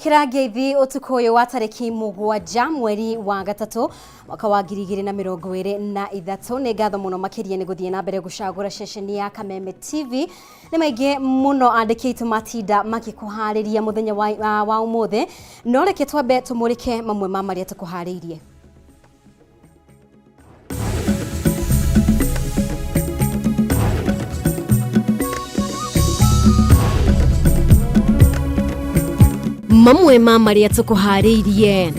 Amũkĩra ngeithi ũtukũ ũyũ wa tarĩki 7 mweri wa 3 mwaka wa 2023. Nĩ ngatho mũno makĩria nĩ gũthiĩ na mbere gũcagũra ceceni ya Kameme TV. Nĩ maingĩ mũno andĩki aitũ matinda makĩkũharĩria mũthenya wa ũmũthĩ, no reke twambe tũmũrĩke mamwe ma marĩa tũkũharĩirie. Mamwe ma marĩa tũkũharĩirie: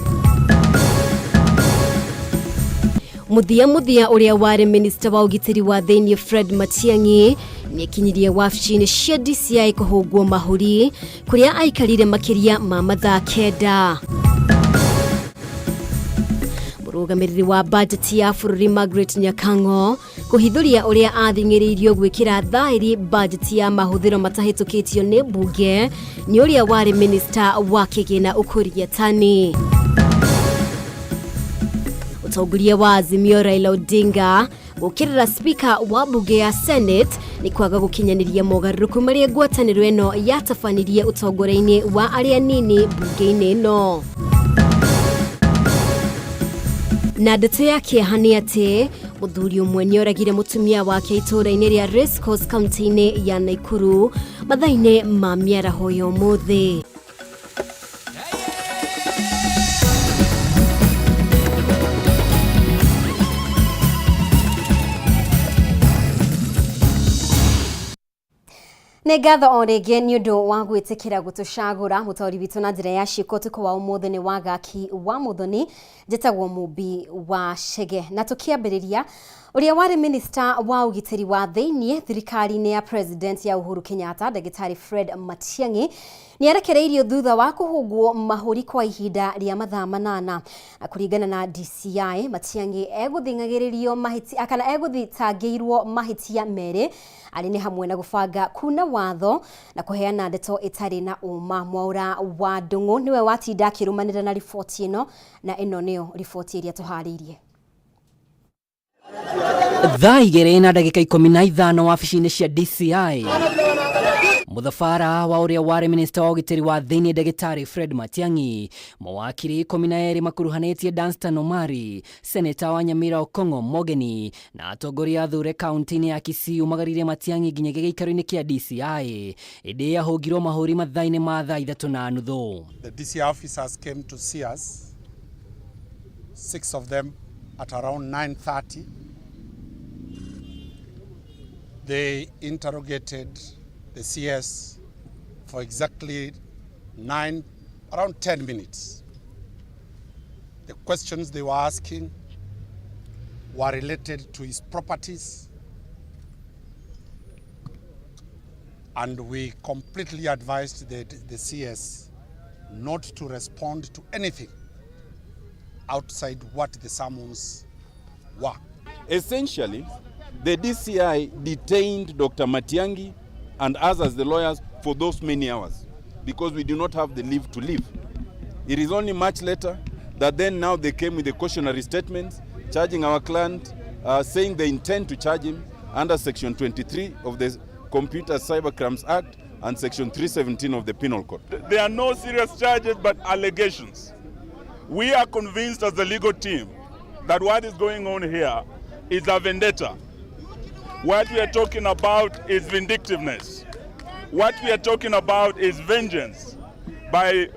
mũthia mũthia ũrĩa warĩ minista wa ũgitĩri wa thĩinĩ Fred Matiang'i nĩekinyirie wabici-inĩ cia DCI kũhũngwo mahũri kũrĩa aikarire makĩria ma mathaa 9. Mũrũgamĩrĩri wa bajeti ya bũrũri Margaret Nyakang'o kũhithũria ũrĩa athing'ĩrĩirio gwĩkĩra thaĩri bajeti ya mahũthĩro matahĩtũkĩtio nĩ mbunge nĩ ũrĩa warĩ minista wa kĩgĩna Ukur Yatani. Ũtongoria wa Azimio Raila Odinga gũkĩrĩra spika wa mbunge ya Senate nĩ kwaga gũkinyanĩria mogarũrũku marĩa ngwatanĩro ĩno yatabanirie ũtongoria-inĩ wa arĩa nini mbunge-inĩ ĩno. Na ndeto ya kĩeha nĩ atĩ mũthuri ũmwe nĩ oragire mũtumia wake itũũra-inĩ rĩa Racecourse kaunti-inĩ ya Naikuru mathaa-inĩ ma mĩaraho ya ũmũthĩ. Nĩ ngatho o rĩngĩ nĩ ũndũ wa gwĩtĩkĩra gũtũcagũra. Mũtaũri witũ na njĩra ya ciĩko ũtukũ wa ũmũthĩ nĩ Wagaki wa Mũthoni, njĩtagwo Mũmbi wa Chege. Na tũkĩambĩrĩria, ũrĩa warĩ minista wa ũgitĩri wa thĩinĩ thirikari-inĩ ya President ya Uhuru Kenyatta, Ndagĩtarĩ Fred Matiang'i nĩ arekereirio thutha wa kũhũngwo mahũri kwa ihinda rĩa mathaa 8. Na kũringana na DCI, Matiang'i egũthing'agĩrĩrio mahĩtia kana egũthitangĩirwo mahĩtia 2 arĩ nĩ hamwe na gũbanga kuna watho na kũheana ndeto ĩtarĩ na ũma. Mwaũra wa Ndũng'ũ nĩwe watinda akĩrũmanĩrĩra na riboti ĩno, na ĩno nĩyo riboti ĩrĩa tũharĩirie. Thaa 2:15 wabici-inĩ cia DCI, mũthabara wa ũrĩa warĩ minista wa ũgitĩri wa thĩinĩ ndagĩtarĩ Fred Matiang'i, mawakiri 12 makuruhanĩtie Danstan Omari, seneta wa Nyamira Okong'o Mogeni na atongoria athure kaunti-inĩ ya Kisii magaririe Matiang'i nginya gĩikaro-inĩ kĩa DCI, ĩndĩ ahũngirwo mahũri mathaa-inĩ ma thaa 3:30. The DCI officers came to see us, 6 of them at around 9:30. They interrogated the CS for exactly around 10 minutes. The questions they were asking were related to his properties, and we completely advised the CS not to respond to anything outside what the summons were. Essentially, the DCI detained Dr. Matiang'i and us as the lawyers for those many hours because we do not have the leave to leave. It is only much later that then now they came with the cautionary statements charging our client, saying they intend to charge him under Section 23 of the Computer Cybercrimes Act and Section 317 of the Penal Code. There are no serious charges but allegations. We are convinced as the legal team that what is going on here is a vendetta. What we are talking about is vindictiveness. What we are talking about is vengeance by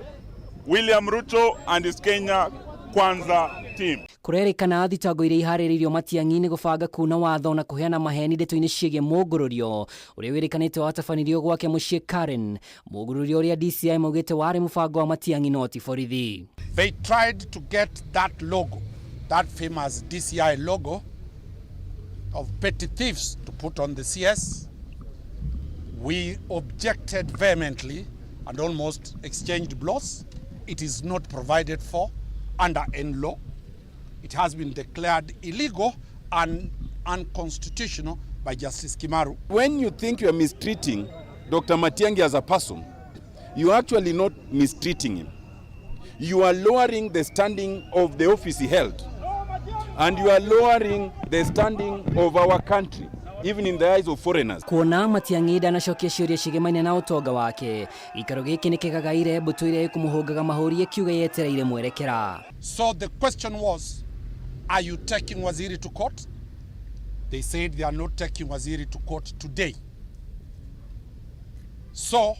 William Ruto and his Kenya Kwanza team. Kũrerĩkana thitango iria iharĩrĩirio Matiang'i nĩ gũbanga kuna watho na kũheana maheni ndeto-inĩ ciĩgiĩ mũngũrũrio ũrĩa wĩrĩkanĩte watabanirio gwake mũciĩ Karen. Mũngũrũrio ũrĩa DCI maugĩte warĩ mũbango wa Matiang'i no ti borithi. They tried to get that logo, that famous DCI logo of petty thieves to put on the CS. We objected vehemently and almost exchanged blows. It is not provided for under any law. It has been declared illegal and unconstitutional by Justice Kimaru. When you think you are mistreating Dr. Matiang'i as a person, you are actually not mistreating him. You are lowering the standing of the office he held, and you are lowering the standing of our country. even in the eyes of foreigners. Kuona Matiang'i ndanacokia ciũria ciegemaine na ũtonga wake, gĩikaro gĩkĩ nĩkĩgagaire mbũtũ ĩrĩa ĩkũmũhũngaga mahũri ĩkiuga yetereire mwerekera. So the question was, are you taking Waziri to court? They said they are not taking Waziri to court today. So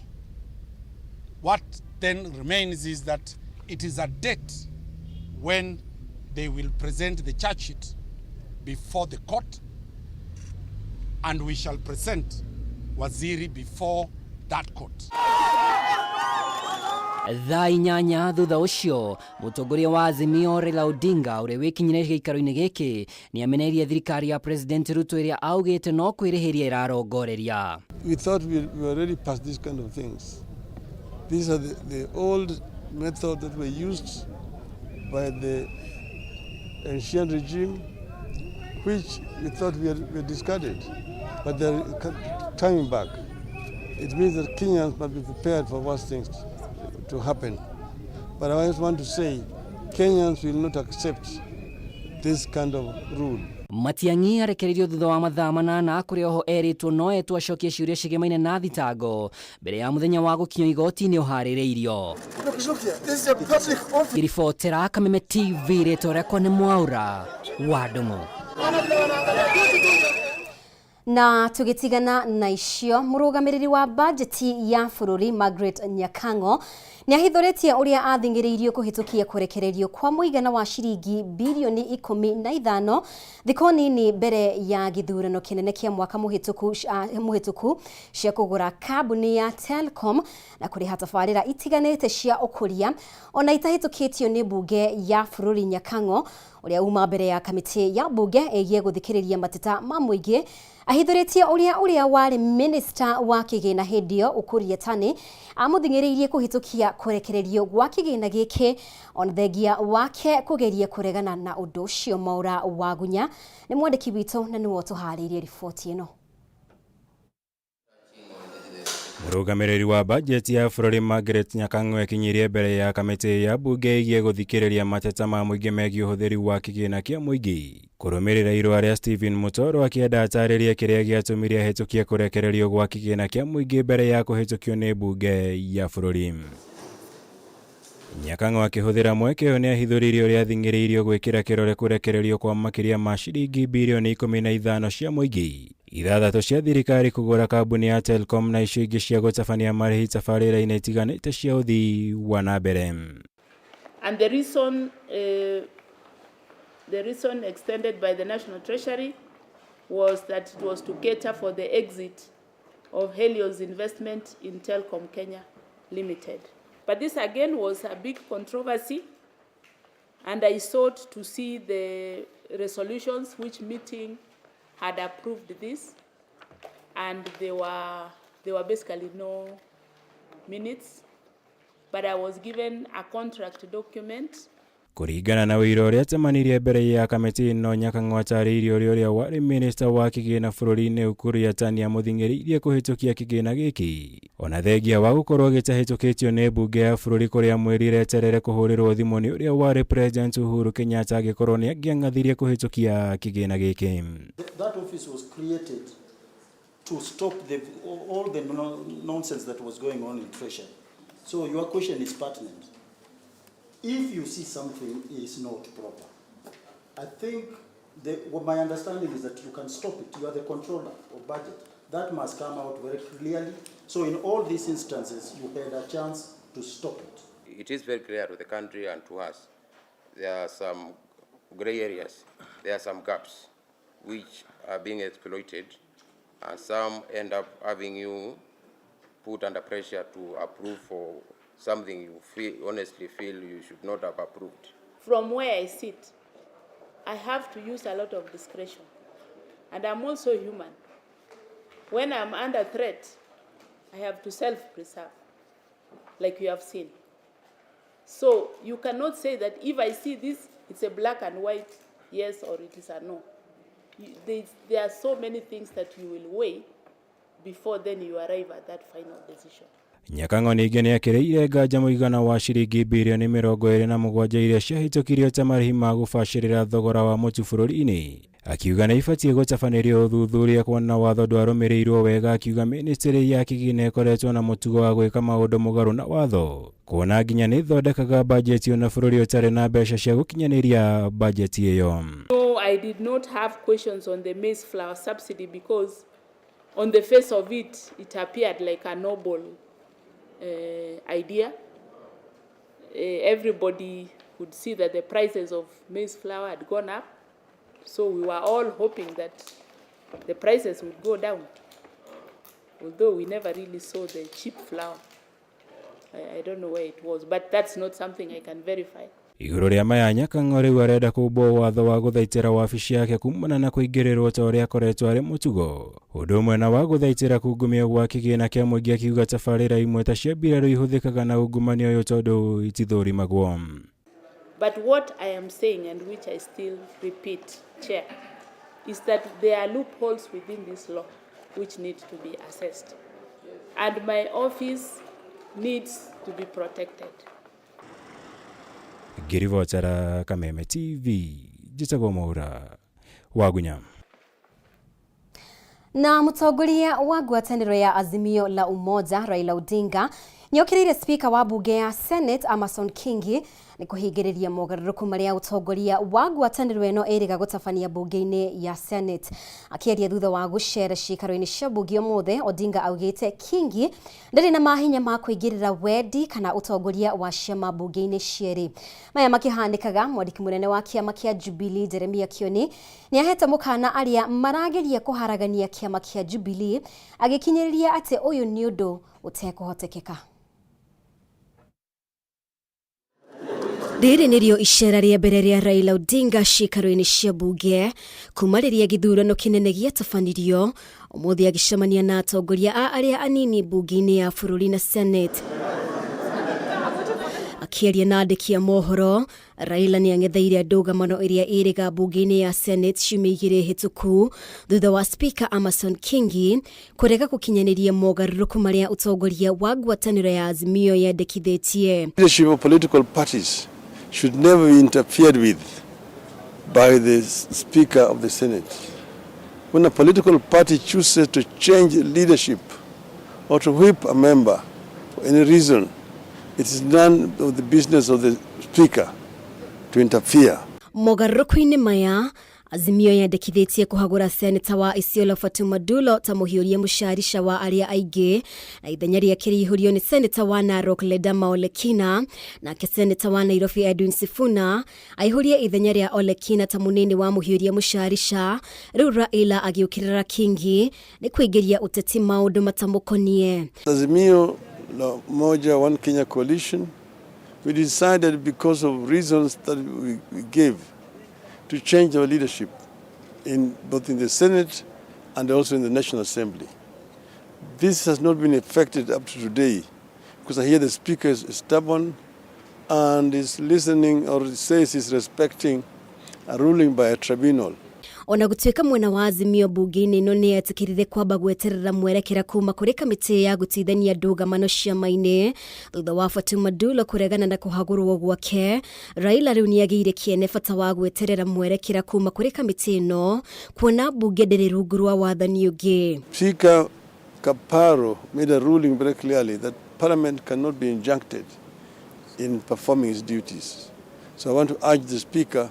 what then remains is that it is a date when they will present the charge sheet before the court, and we shall present Waziri before that court. Thaa 8 thutha ũcio, mũtongoria wa Azimio Raila Odinga ũrĩa wĩkinyire gĩikaro-inĩ gĩkĩ nĩameneirie thirikari ya President Ruto ĩrĩa augĩte no kwĩrĩhĩria ĩrarongoreria. We thought we were already past these kind of things. These are the old method that were used by the ancient regime, which we thought we had discarded, but they're coming back. It means that Kenyans must be prepared for worse things to happen. But I just want to say, Kenyans will not accept this kind of rule. Matiang'i arekereirio thutha wa mathaa 8 kũrĩa oho erĩtwo no etwo acokie ciũria ciegemaine na thitango mbere ya mũthenya wa gũkinyio igoti-inĩ ũharĩrĩirio. Ngĩribotera Kameme TV, rĩtwa rĩakwa nĩ Mwaura wa Ndung'u. Na tugitigana na icio, murugamiriri wa bajeti ya bururi Margaret Nyakang'o nĩahithũrĩtie ũrĩa athing'ĩrĩirio kũhĩtũkia kũrekererio kwa mũigana wa ciringi bilioni 15 thikũ nini mbere ya gĩthurano kĩnene kĩa mwaka mũhĩtũku cia kũgũra kambuni ya Telcom na kũrĩha tabarĩra itiganĩte cia ũkũria ona itahĩtũkĩtio nĩ mbunge ya bũrũri. Nyakang'o ũrĩa uma mbere ya kamĩtĩ ya mbunge ĩgiĩ gũthikĩrĩria mateta ma mũingĩ ahithũrĩtie ũrĩa warĩ minista wa kĩgĩna hĩndĩ ĩyo Ukur Yatani amũthing'ĩrĩirie kũhĩtũkia kũrekererio gwa kĩgĩna gĩkĩ ona thengia wake kũgeria kũregana na ũndũ ũcio. Mwaura Wagunya nĩ mwandĩki witũ na nĩwe ũtũharĩirie riboti ĩno. Mũrũgamĩrĩri wa bajeti ya bũrũri Margaret Nyakang'o ekinyirie mbere ya kamĩtĩ ya mbunge ĩgiĩ gũthikĩrĩria mateta ma mũingĩ megiĩ ũhũthĩri wa kĩgĩna kĩa mũingĩ kũrũmĩrĩra irũa rĩa Stephen Mutoro akĩenda atarĩrie kĩrĩa gĩatũmire ahĩtũkie kũrekererio gwa kĩgĩna kĩa mũingĩ mbere ya kũhĩtũkio nĩ mbunge ya bũrũri. Nyakang'o akĩhũthĩra mweke ũyũ nĩahithũririe ũrĩa athing'ĩrĩirio gwĩkĩra kĩrore kũrekererio kwa makĩria ma ciringi bilioni 15 cia mũingĩ, 6 cia thirikari kũgũra kambuni ya Telcom na icio ingĩ cia gũtabania marĩhi tabarĩra-inĩ itiganĩte cia ũthii wa na mbere. And the reason extended by the National Treasury was that it was to cater for the exit of Helios investment in Telcom Kenya Limited. But this again was a big controversy, and I sought to see the resolutions which meeting had approved this, and there were basically no minutes, but I was given a contract document. Kũringana na ũira ũrĩa atemanirie mbere ya kamĩtĩ ĩno, Nyakang'o atarĩirie ũrĩa ũrĩa warĩ minista wa kĩgĩna bũrũri-inĩ Ukur Yatani amũthing'ĩrĩirie kũhĩtũkia kĩgĩna gĩkĩ ona thengia wa gũkorwo gĩtahĩtũkĩtio nĩ mbunge ya bũrũri kũrĩa mwĩrire eterere kũhũrĩrwo thimũ nĩ ũrĩa warĩ President Uhuru Kenyatta angĩkorwo nĩangĩang'athirie kũhĩtũkia kĩgĩna gĩkĩ. That office was created to stop all the nonsense that was going on in Treasury. So your question is pertinent. If you see something is not proper, I think my understanding is that you can stop it. You are the controller of budget. That must come out very clearly. So in all these instances, you had a chance to stop it. It is very clear to the country and to us, there are some gray areas, there are some gaps which are being exploited, and some end up having you put under pressure to approve for something you honestly feel you should not have approved. From where I sit, I have to use a lot of discretion. And I'm also human. When I'm under threat, I have to self-preserve, like you have seen. So you cannot say that if I see this, it's a black and white yes or it is a no. There are so many things that you will weigh before then you arrive at that final decision. Nyakang'o ningĩ nĩekĩrĩire nganja mũigana wa ciringi bilioni 27 iria ciahĩtũkirio ta marĩhi ma gũbacĩrĩra thogora wa mũtu bũrũri-inĩ Akiuga nĩ ibatiĩ gũtabanĩrio ũthuthuria kuona watho ndwarũmĩrĩirwo wega. Akiuga ministry ya kĩgĩna ĩkoretwo na mũtugo wa gwĩka maũndũ mũgarũ na watho, kuona nginya nĩ ĩthondekaga bajeti ona bũrũri ũtarĩ na mbeca cia gũkinyanĩria bajeti ĩyo. No, I did not have questions on the maize flour subsidy because on the face of it, it appeared like a noble idea. Everybody could see that the prices of maize flour had gone up. So we were all hoping that the prices would go down, although we never really saw the cheap flour. I don't know where it was, but that's not something I can verify. Igũrũ rĩa maya, Nyakang'o rĩu arenda kũmbwo watho wa gũthaitĩra wabici yake kumana na kũingĩrĩrwo ta ũrĩa akoretwo arĩ mũtugo, ũndũ ũmwe na wa gũthaitĩra kungumio gwa kĩgĩna kĩa mũingĩ. Akiuga tabarĩra imwe ta cia mbirarũ ihũthĩkaga na ungumania ũyũ tondũ itithũrimagwo. But what I am saying, and which I still repeat, Chair, is that there are loopholes within this law which need to be assessed. And my office needs to be protected. Ngĩribotera Kameme TV, njĩtagwo Mwaura Wagunya. Na mũtongoria wa ngwatanĩro ya Azimio la Umoja Raila Odinga nĩokĩrĩire spika wa bunge ya Senate Amason Kingi nĩ kũhingĩrĩria mogarũrũku marĩa ũtongoria wa ngwatanĩro ĩno ĩrĩga gũtabania bunge-inĩ ya Senate. Akĩaria thutha wa gũcera ciikaro-inĩ cia bunge ũmũthĩ, Odinga augĩte Kingi ndarĩ na mahinya ma kũingĩrĩra wendi kana ũtongoria wa ciama bunge-inĩ cierĩ. Maya makĩhanĩkaga, mwandĩki mũnene wa kĩama kĩa Jubilee Jeremiah Kioni nĩ ahete mũkana arĩa marageria kũharagania kĩama kĩa Jubilee, agĩkinyĩrĩria atĩ ũyũ nĩ ũndũ ũtekũhotekeka. Rĩrĩ nĩrĩo icera rĩa mbere rĩa Raila Odinga ciikaro-inĩ cia bunge kuma rĩrĩa gĩthurano kĩnene gĩatabanirio. Ũmũthĩ agĩcemania na atongoria a arĩa anini bunge-inĩ ya bũrũri na Senate. Akĩaria na andĩki a mohoro, Raila nĩ ang'etheire ndũgamano ĩrĩa ĩrĩga bunge-inĩ ya Senate ciumia igĩrĩ hĩtũku thutha wa Speaker Amason Kingi kũrega gũkinyanĩria mogarũrũku marĩa ũtongoria wa ngwatanĩro ya Azimio yendekithĩtie. Leadership of political parties should never be interfered with by the Speaker of the Senate. When a political party chooses to change leadership or to whip a member for any reason, it is none of the business of the Speaker to interfere. Mogarũrũku-inĩ maya, Azimio yendekithĩtie kũhagũra seneta wa Isiolo Fatuma Dulo ta mũhiũria mũcarica wa arĩa aingĩ, na ithenya rĩake rĩihũrio nĩ seneta wa Narok Ledama Olekina, nake seneta wa Nairobi Edwin Sifuna aihũrie ithenya rĩa Olekina ta mũnini wa mũhiũria mũcarica. Rĩu Raila agĩũkĩrĩra Kingi nĩ kũingĩria ũteti maũndũ matamũkonie. Azimio la Umoja One Kenya Coalition, we decided because of reasons that we gave to change our leadership in both in the Senate and also in the National Assembly. This has not been effected up to today because I hear the Speaker is stubborn and is listening or says he's respecting a ruling by a tribunal. Ona gũtuĩka mwena wa Azimio bunge-inĩ ĩno nĩ etĩkĩrire kwamba gweterera mwerekera kuma kũrĩ kamĩtĩ ya gũteithania ndũgamano ciama-inĩ thutha wa Fatuma Dulo kũregana na kũhagũrwo gwake, Raila rĩu nĩ agĩire kĩene bata wa gweterera mwerekera kuma kũrĩ kamĩtĩ ĩno, kuona bunge ndĩrĩ rungu rwa wathani ũngĩ. Speaker Kaparo made a ruling very clearly that Parliament cannot be injuncted in performing its duties. So I want to urge the Speaker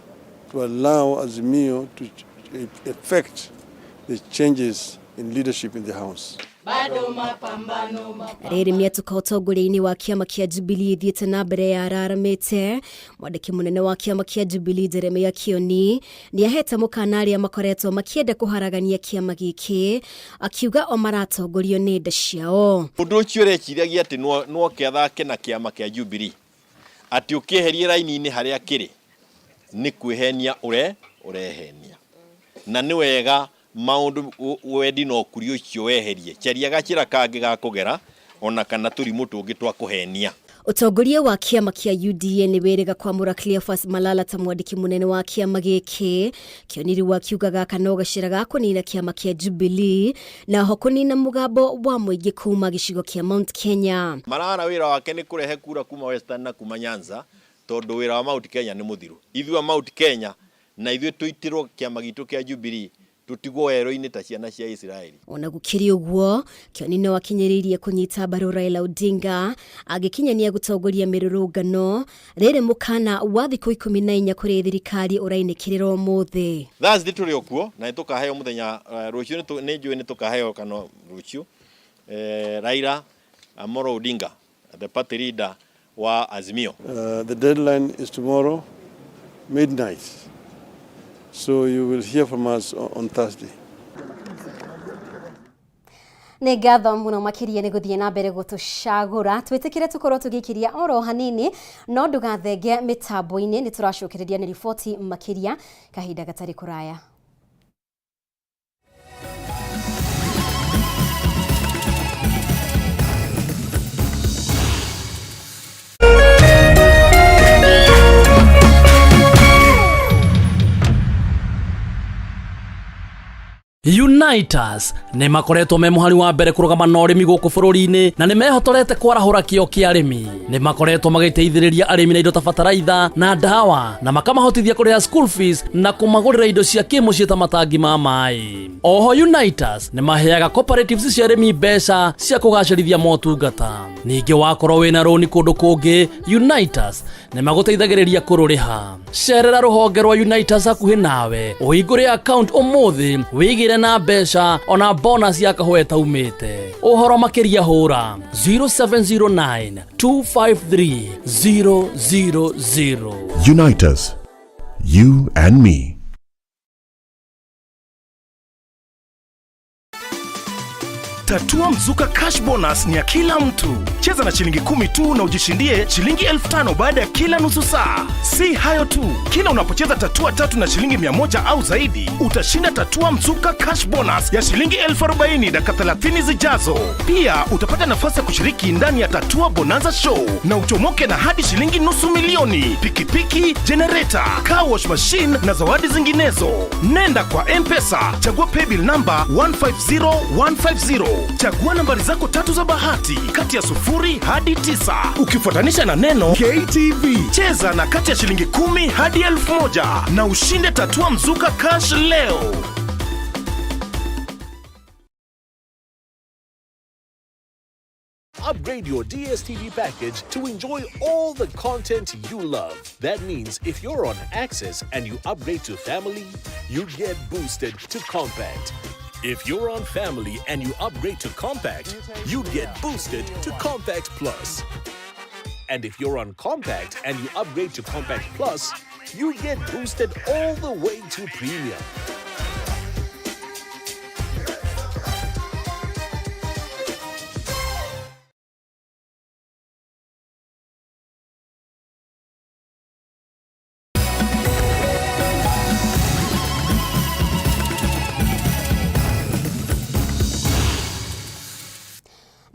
to allow Azimio to effect the changes in leadership in the House. Na rĩrĩ, mĩatũka ũtongoria-inĩ wa kĩama kĩa Jubilee ĩthiĩte na mbere ya araramĩte, mwandĩki mũnene wa kĩama kĩa Jubilee Jeremiah Kioni nĩ ahete mũkana arĩa makoretwo makĩenda kũharagania kĩama gĩkĩ, akiuga o maratongorio nĩ nda ciao. Mũndũ ũcio ũreciragia atĩ no oke athake na kĩama kĩa Jubilee, atĩ ũkĩeherie raini-inĩ harĩa kĩrĩ, nĩ kwĩhenia ũrehenia, na nĩ wega maũndũ wendi no kuri ũcio weherie, caria gacĩra kangĩ ga kũgera ona kana tũrimũ tũngĩ twa kũhenia. Ũtongoria wa kĩama kĩa UDA nĩ wĩrĩga kwamũra Cleophas Malala ta mwandĩki mũnene wa kĩama gĩkĩ. Kĩoni rĩu akiuga gaka no gacĩra ga kũnina kĩama kĩa Jubilee na ho kũnina mũgambo wa mũingĩ kuma gĩcigo kĩa Mount Kenya. Malala wĩra wake nĩ kũrehe kura kuma Western na kuma Nyanza, tondũ wĩra wa Mount Kenya nĩ mũthiru. Ithuĩ a Mount Kenya Na ithuĩ tũitĩrwo kĩama gitũ kĩa Jubilee tũtigwo werũ-inĩ ta ciana cia Isiraeli. Ona gũkĩrĩ ũguo, Kĩoni no akinyĩrĩirie kũnyita mbaru Raila Odinga angĩkinyania gũtongoria mĩrũrũngano rĩrĩ mũkana wa thikũ 14 kũrĩ thirikari ũrainĩkĩrĩra ũmũthĩ. Thursday tũrĩ o kuo na nĩ tũkaheo mũthenya rũciũ nĩ njũĩ nĩ tũkaheo kana rũciũ Raila Amolo Odinga the party leader wa Azimio. The deadline is tomorrow midnight, so you will hear from us on Thursday. Nĩ ngatho mũno makĩria nĩ gũthiĩ na mbere gũtũcagũra twĩtĩkĩre tũkorwo tũgĩkiria oro hanini no ndũgathenge mĩtambo-inĩ nĩ tũracokereria nĩ riboti makĩria kahinda gatarĩ kũraya. Unitas nĩ makoretwo me mũhari wa mbere kũrũgama na ũrĩmi gũkũ bũrũri-inĩ na nĩ mehotorete kwarahũra kĩo kĩa arĩmi. Nĩ makoretwo magĩteithĩrĩria arĩmi na indo ta bataraitha na ndawa na makamahotithia kũrĩha school fees na kũmagũrĩra indo cia kĩmũciĩ ta matangi ma maĩ. Oho Unitas nĩ maheaga cooperatives cia arĩmi mbeca cia kũgacĩrithia motungata. Ningĩ wakorwo wĩna rũni kũndũ kũngĩ, Unitas nĩ magũteithagĩrĩria kũrũrĩha. Cerera rũhonge rwa Unitas hakuhĩ nawe ũhingũre account ũmũthĩ wĩigĩre na mbeca ona bonus ya kahũa ĩtaumĩte. Ũhoro makĩria hũra 0709 253 000. Unite us, you and me. Tatua Mzuka Cash Bonus ni ya kila mtu. Cheza na shilingi 10 tu na ujishindie shilingi 5,000 baada ya kila nusu saa. Si hayo tu, kila unapocheza tatua tatu na shilingi 100 au zaidi, utashinda Tatua Mzuka Cash Bonus ya shilingi 40,000 dakika 30 zijazo. Pia utapata nafasi ya kushiriki ndani ya Tatua Bonanza Show na uchomoke na hadi shilingi 500,000, pikipiki, generator, car wash machine na zawadi zinginezo. Nenda kwa M-Pesa, chagua paybill number 150150. Chagua nambari zako tatu za bahati kati ya 0 hadi 9 ukifuatanisha na neno KTV. Cheza na kati ya shilingi 10 hadi 1,000 na ushinde Tatua Mzuka Cash leo. Upgrade your DSTV package to enjoy all the content you love. That means if you're on Access and you upgrade to Family, you get boosted to Compact. If you're on Family and you upgrade to Compact, you get boosted to Compact Plus. And if you're on Compact and you upgrade to Compact Plus, you get boosted all the way to Premium.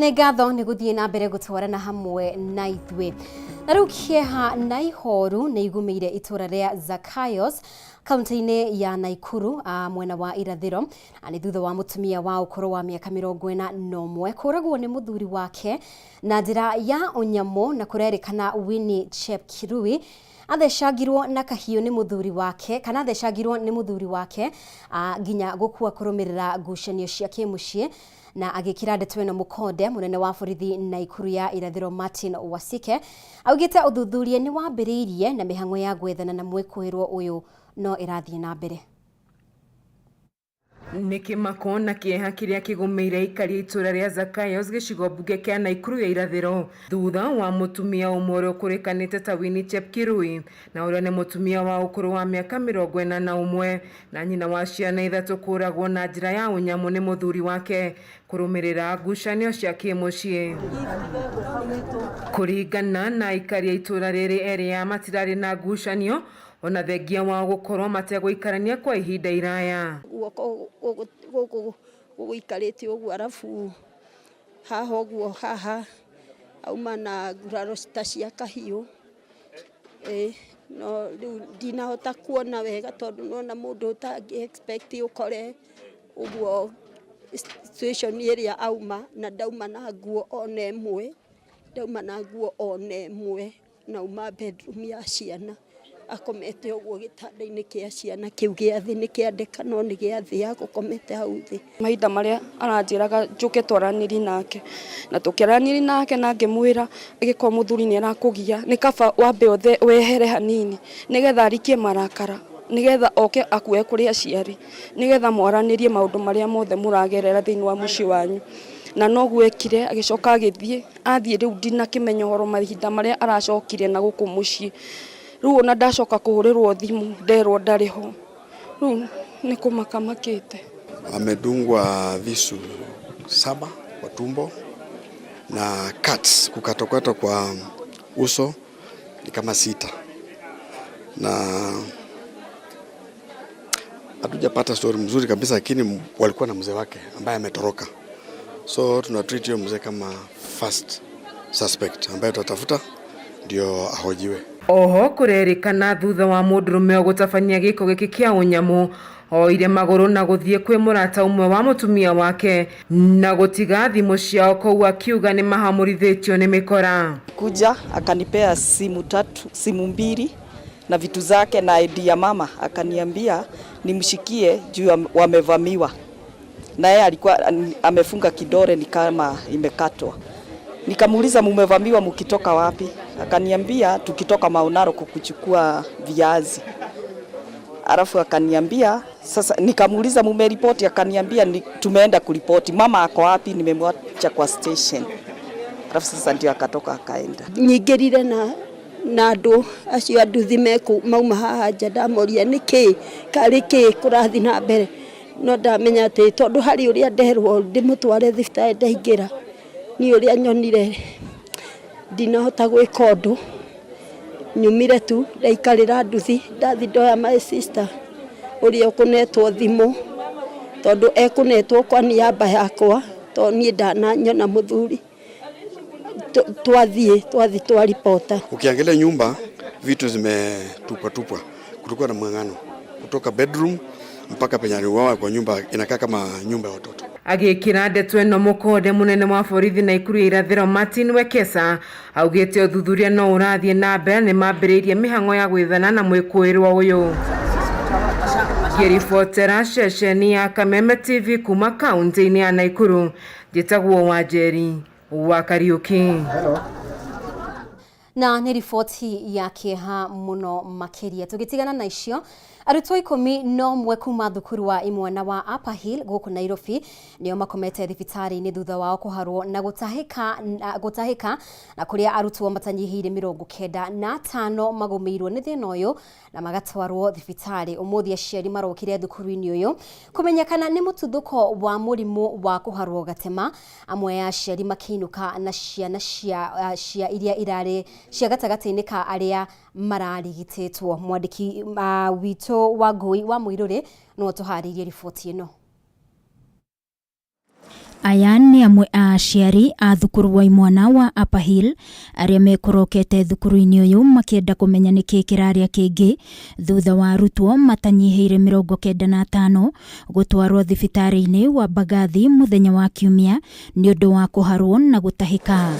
Nĩ ngatho nĩ gũthiĩ na mbere gũtwarana hamwe na ithuĩ. Na rĩu kĩeha na ihoru nĩ igũmĩire itũra rĩa Zakayos kaunti-inĩ ya Naikuru mwena wa irathĩro nĩ thutha wa mũtumia wa ũkũrũ wa mĩaka 41 kũragwo nĩ mũthuri wake na njĩra ya ũnyamũ na kũrerĩkana Winnie Chepkirui athecangirwo na kahiũ nĩ mũthuri wake kana athecangirwo nĩ mũthuri wake nginya gũkua kũrũmĩrĩra ngucanio cia kĩmũciĩ na agĩkĩra ndeto ĩno mũkonde mũnene wa borithi Naikuru ya irathĩro Martin Wasike augĩte ũthuthuria nĩ wambĩrĩirie na mĩhang'o ya gwethana na mwĩkũĩrwo ũyũ no ĩrathiĩ na mbere. Nĩ kĩmako na kĩeha kĩrĩa kĩgũmĩire aikari a itũra rĩa Zakayos gĩcigo mbunge kĩa Naikuru ya irathĩro thutha wa mũtumia ũmwe ũrĩa ũkũrĩkanĩte ta Winnie Chepkirui na ũrĩa nĩ mũtumia wa ũkũrũ wa mĩaka 41 na nyina wa ciana 3 kũragwo na njĩra ya ũnyamũ nĩ mũthuri wake kũrũmĩrĩra ngucanio cia kĩmũciĩ. Kũringana na aikari a itũra rĩrĩ erĩ ya matirarĩ na ngucanio ona thengia wao gũkorwo mategũikarania kwa ihinda iraya. Guoko gũkũ gũikarĩte ũguo arabu haha ũguo haha auma na nguraro ta cia kahiũ no rĩu ndinahota kuona wega tondũ nona mũndũ ũtangĩ expect ũkore ũguo situation ĩrĩa auma na ndauma na nguo ona ĩmwe ndauma na nguo ona ĩmwe na uma bedroom ya ciana Akomete ũguo gĩtanda-inĩ kĩa ciana kĩu gĩa thĩ, nĩ kĩandĩka no nĩ gĩa thĩ, agũkomete hau thĩ. Mahinda marĩa aranjĩraga njũke twaranĩrie nake, na tũkĩaranĩria nake na ngĩmwĩra angĩkorwo mũthuri nĩ arakũgia nĩ kaba wambe wehere hanini nĩgetha arikie marakara, nĩgetha oke akuoe kũrĩ aciari, nĩgetha mwaranĩrie maũndũ marĩa mothe mũragerera thĩinĩ wa mũciĩ wanyu. Na noguo ekire, agĩcoka agĩthiĩ, athiĩ rĩu ndinakĩmenya ũhoro mahinda marĩa aracokire na gũkũ mũciĩ. Rĩu ona ndacoka kũhũrĩrwo thimũ nderwo ndarĩ ho, rĩu nĩ kũmaka makĩte. Amedungwa visu 7 kwa tumbo na cuts, kukatwakatwa kwa uso ni kama 6, na hatujapata story mzuri kabisa, lakini walikuwa na mzee wake ambaye ametoroka, so tuna treat hiyo mzee kama first suspect ambaye tutatafuta ndio ahojiwe. Oho kurerikana thutha wa mundurume ũyũ gũtabania gĩko gĩkĩ kĩa ũnyamũ oire magũrũ na gũthiĩ kwĩ mũrata ũmwe wa mũtumia wake na gũtiga thimũ ciao kũu akiuga nĩ mahamũrithĩtio nĩ mĩkora. Kuja akanipea simu tatu, simu mbili na vitu zake na ID ya mama, akaniambia nimshikie juu wamevamiwa, na yeye alikuwa amefunga kidole ni kama imekatwa. Nikamuuliza mumevamiwa mkitoka wapi? Akaniambia tukitoka Maunaro kukuchukua viazi. Alafu akaniambia sasa, nikamuuliza mumeripoti? Akaniambia tumeenda kuripoti. Mama ako wapi? Nimemwacha kwa station. Alafu sasa ndio akatoka akaenda. Nyingĩrire na andũ acio a nduthi meku mauma haha nja, ndamoria nĩkĩ karĩ kĩ kũrathiĩ na mbere, no ndamenya atĩ tondũ harĩ ũrĩa nderwo ndĩmũtware thibitarĩ ndaingĩra, niĩ ũrĩa nyonire ndinahota gwĩka ũndũ, nyumire tu ndaikarĩra nduthi, ndathi ndoya my sister ũrĩa ũkũnetwo thimũ, tondũ ekũnetwo kwa niaba yakwa, tondũ niĩ ndananyona mũthuri. Twathiĩ twaripota. Ukiangalia nyumba vitu zimetupwa tupwa, kulikuwa na mng'ang'ano kutoka bedroom mpaka penye aliuawa kwa nyumba, inakaa kama nyumba ya watoto. Agĩkĩra ndeto ĩno mũkonde mũnene wa borithi Naikuru ya irathĩro Martin Wekesa augĩte ũthuthuria no ũrathiĩ na mbere nĩ mambĩrĩirie mĩhang'o ya gwethana na mwĩkũĩrwo ũyũ. Ngĩribotera ceceni ya Kameme TV kuma kaunti-inĩ ya Naikuru, njĩtagwo Wanjeri wa Kariuki. Na nĩ riboti ya kĩeha mũno makĩria. Tũgĩtigana na icio, arutwo 11 kuma thukuru wa imwana wa Upper Hill gũkũ Nairobi nĩo makomete thibitarĩ-inĩ thutha wao kũharwo na gũtahĩka na kũrĩa arutwo matanyihĩire 95 magũmĩirwo nĩ thĩna ũyũ na magatwarwo thibitarĩ. Ũmũthĩ aciari marokire thukuru-inĩ ũyũ kũmenya kana nĩ mũtuthũko wa mũrimũ wa kũharwo gatema, amwe a aciari makĩinũka na ciana cia iria irarĩ cia gatagatĩ-inĩ ka arĩa mararigitĩtwo. Mwandĩki witũ wa Ngũi wa Mũirũrĩ no tũharĩirie riboti ĩno. Aya nĩ amwe a aciari a thukuru wa imwana wa Upper Hill arĩa mekũrokete thukuru-inĩ ũyũ makĩenda kũmenya nĩkĩ kĩrarĩa kĩngĩ thutha wa arutwo matanyihĩire 95 gũtwarwo thibitarĩ-inĩ wa Mbagathi mũthenya wa Kiumia nĩ ũndũ wa kũharwo na gũtahĩka.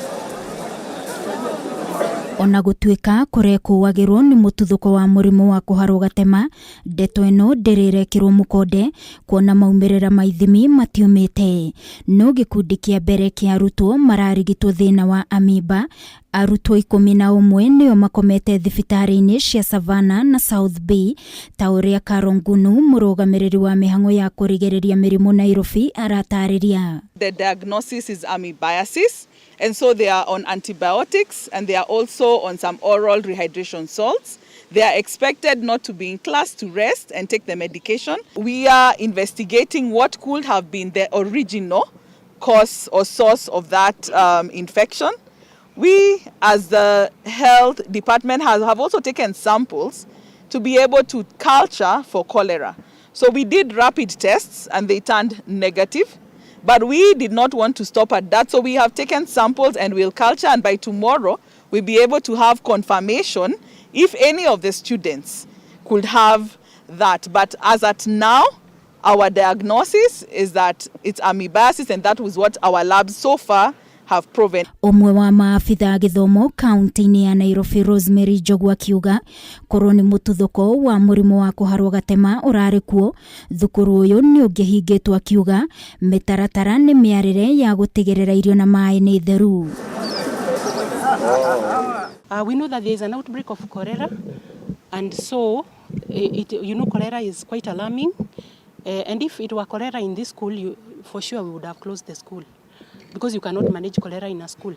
Ona gũtuĩka kũrekũagĩrwo nĩ mũtuthũko wa mũrimũ wa kũharwo gatema, ndeto ĩno ndĩrĩrekĩrwo mũkonde kuona maumĩrĩra ma ithimi matiumĩte. No gĩkundi kĩa mbere kĩa arutwo mararigitwo thĩna wa amiba, arutwo 11 nĩo makomete thibitarĩ-inĩ cia Savannah na South Bay, ta ũrĩa Carol Ngunu, mũrũgamĩrĩri wa mĩhang'o ya kũrigĩrĩria mĩrimũ Nairobi, aratarĩria. The diagnosis is amoebiasis, and so they are on antibiotics and they are also on some oral rehydration salts. They are expected not to be in class, to rest and take the medication. We are investigating what could have been the original cause or source of that infection. We, as the health department, have also taken samples to be able to culture for cholera. So we did rapid tests and they turned negative. But we did not want to stop at that, so we have taken samples and we'll culture, and by tomorrow we'll be able to have confirmation if any of the students could have that. But as at now, our diagnosis is that it's amoebiasis, and that was what our labs so far have proven. Ũmwe wa maabitha a gĩthomo kaunti-inĩ ya Nairobi Rosemary Njogu akiuga korwo nĩ mũtuthũko wa mũrimũ wa kũharwo gatema ũrarĩ kuo thukuru ũyũ nĩ ũngĩhingĩtwo, akiuga mĩtaratara nĩ mĩarĩre ya gũtigĩrĩra irio na maĩ nĩ theru. We know that there is an outbreak of cholera, and so cholera is quite alarming. And if it were cholera in this school, for sure we would have closed the school, because you cannot manage cholera in a school.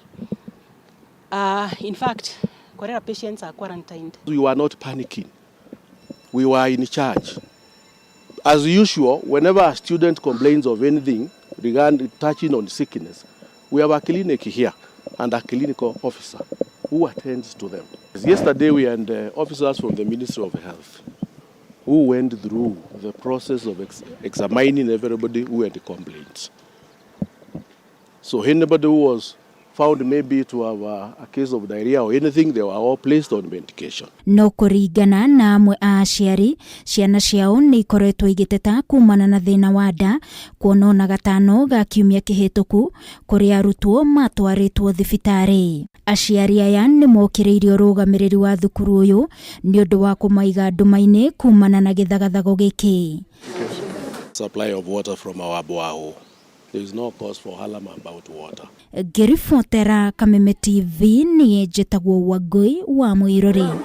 In fact, cholera patients are quarantined. We were not panicking. We were in charge. As usual, whenever a student complains of anything regarding touching on sickness, we have a clinic here and a clinical officer who attends to them. Yesterday we had officers from the Ministry of Health who went through the process of examining everybody who had complaints. So anybody who was found maybe to have a case of diarrhea or anything, they were all placed on medication. No kũringana na amwe a aciari, ciana ciao nĩ ikoretwo igĩteta kumana na thĩna wa nda, kuona ona gatano ga kiumia kĩhĩtũku kũrĩ arutwo matwarĩtwo thibitarĩ. Aciari aya nĩ mokĩrĩirie ũrũgamĩrĩri wa thukuru ũyũ nĩ ũndũ wa kũmaiga nduma-inĩ kumana na gĩthagathago gĩkĩ. Supply of water from our borehole. There is no cause for alarm about water. Ngĩribotera Kameme TV niĩ njĩtagwo Wangũi wa Mũirũrĩ.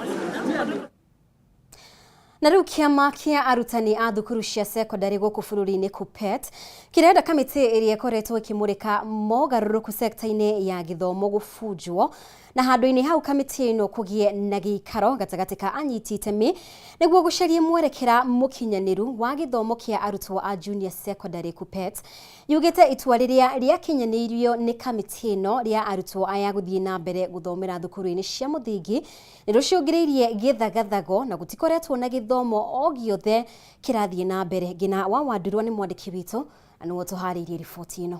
Na rĩu kĩama kĩa arutani a thukuru cia sekondarĩ gũkũ bũrũri-inĩ KUPPET kĩrenda kamĩtĩ ĩrĩa ĩkoretwo ĩkĩmũrĩka mogarũrũku sekta-inĩ ya gĩthomo gũbunjwo, na handũ-inĩ hau kamĩtĩ ĩno kũgĩe na gĩikaro gatagatĩ ka anyiti itemi nĩguo gũcaria mwerekera mũkinyanĩru wa gĩthomo kĩa arutwo a junior secondary. KUPPET yugĩte itua rĩrĩa rĩakinyanĩirio nĩ kamĩtĩ ĩno rĩa arutwo aya gũthiĩ na mbere gũthomera thukuru-inĩ cia mũthingi nĩ rũcũngĩrĩirie gĩthagathago na gũtikoretwo na gĩthomo o gĩothe kĩrathiĩ na mbere. Ngina wa Wandurwa nĩ mwandĩki witũ na nĩwe ũtũharĩirie riboti ĩno.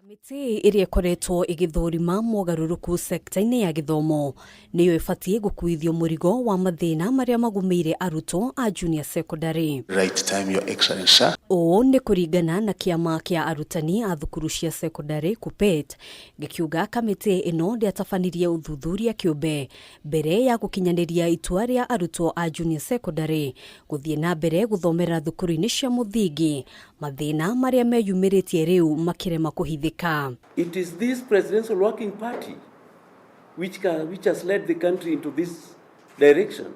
Kamĩtĩ ĩrĩa ĩkoretwo ĩgĩthũrima mogarũrũku sekta-inĩ ya gĩthomo nĩyo ĩbatiĩ gũkuithio mũrigo wa mathĩna marĩa magũmĩire arutwo a junior secondary. Right time, Your Excellency. Ũũ nĩ kũringana na kĩama kĩa arutani a thukuru cia secondary KUPPET, gĩkiuga kamĩtĩ ĩno ndĩatabanirie ũthuthuria kĩũmbe mbere ya gũkinyanĩria itua rĩa arutwo a junior secondary gũthiĩ na mbere gũthomera thukuru-inĩ cia mũthingi, mathĩna marĩa meyumĩrĩtie rĩu makĩrema kũhithĩka. It is this presidential working party which has led the country into this direction.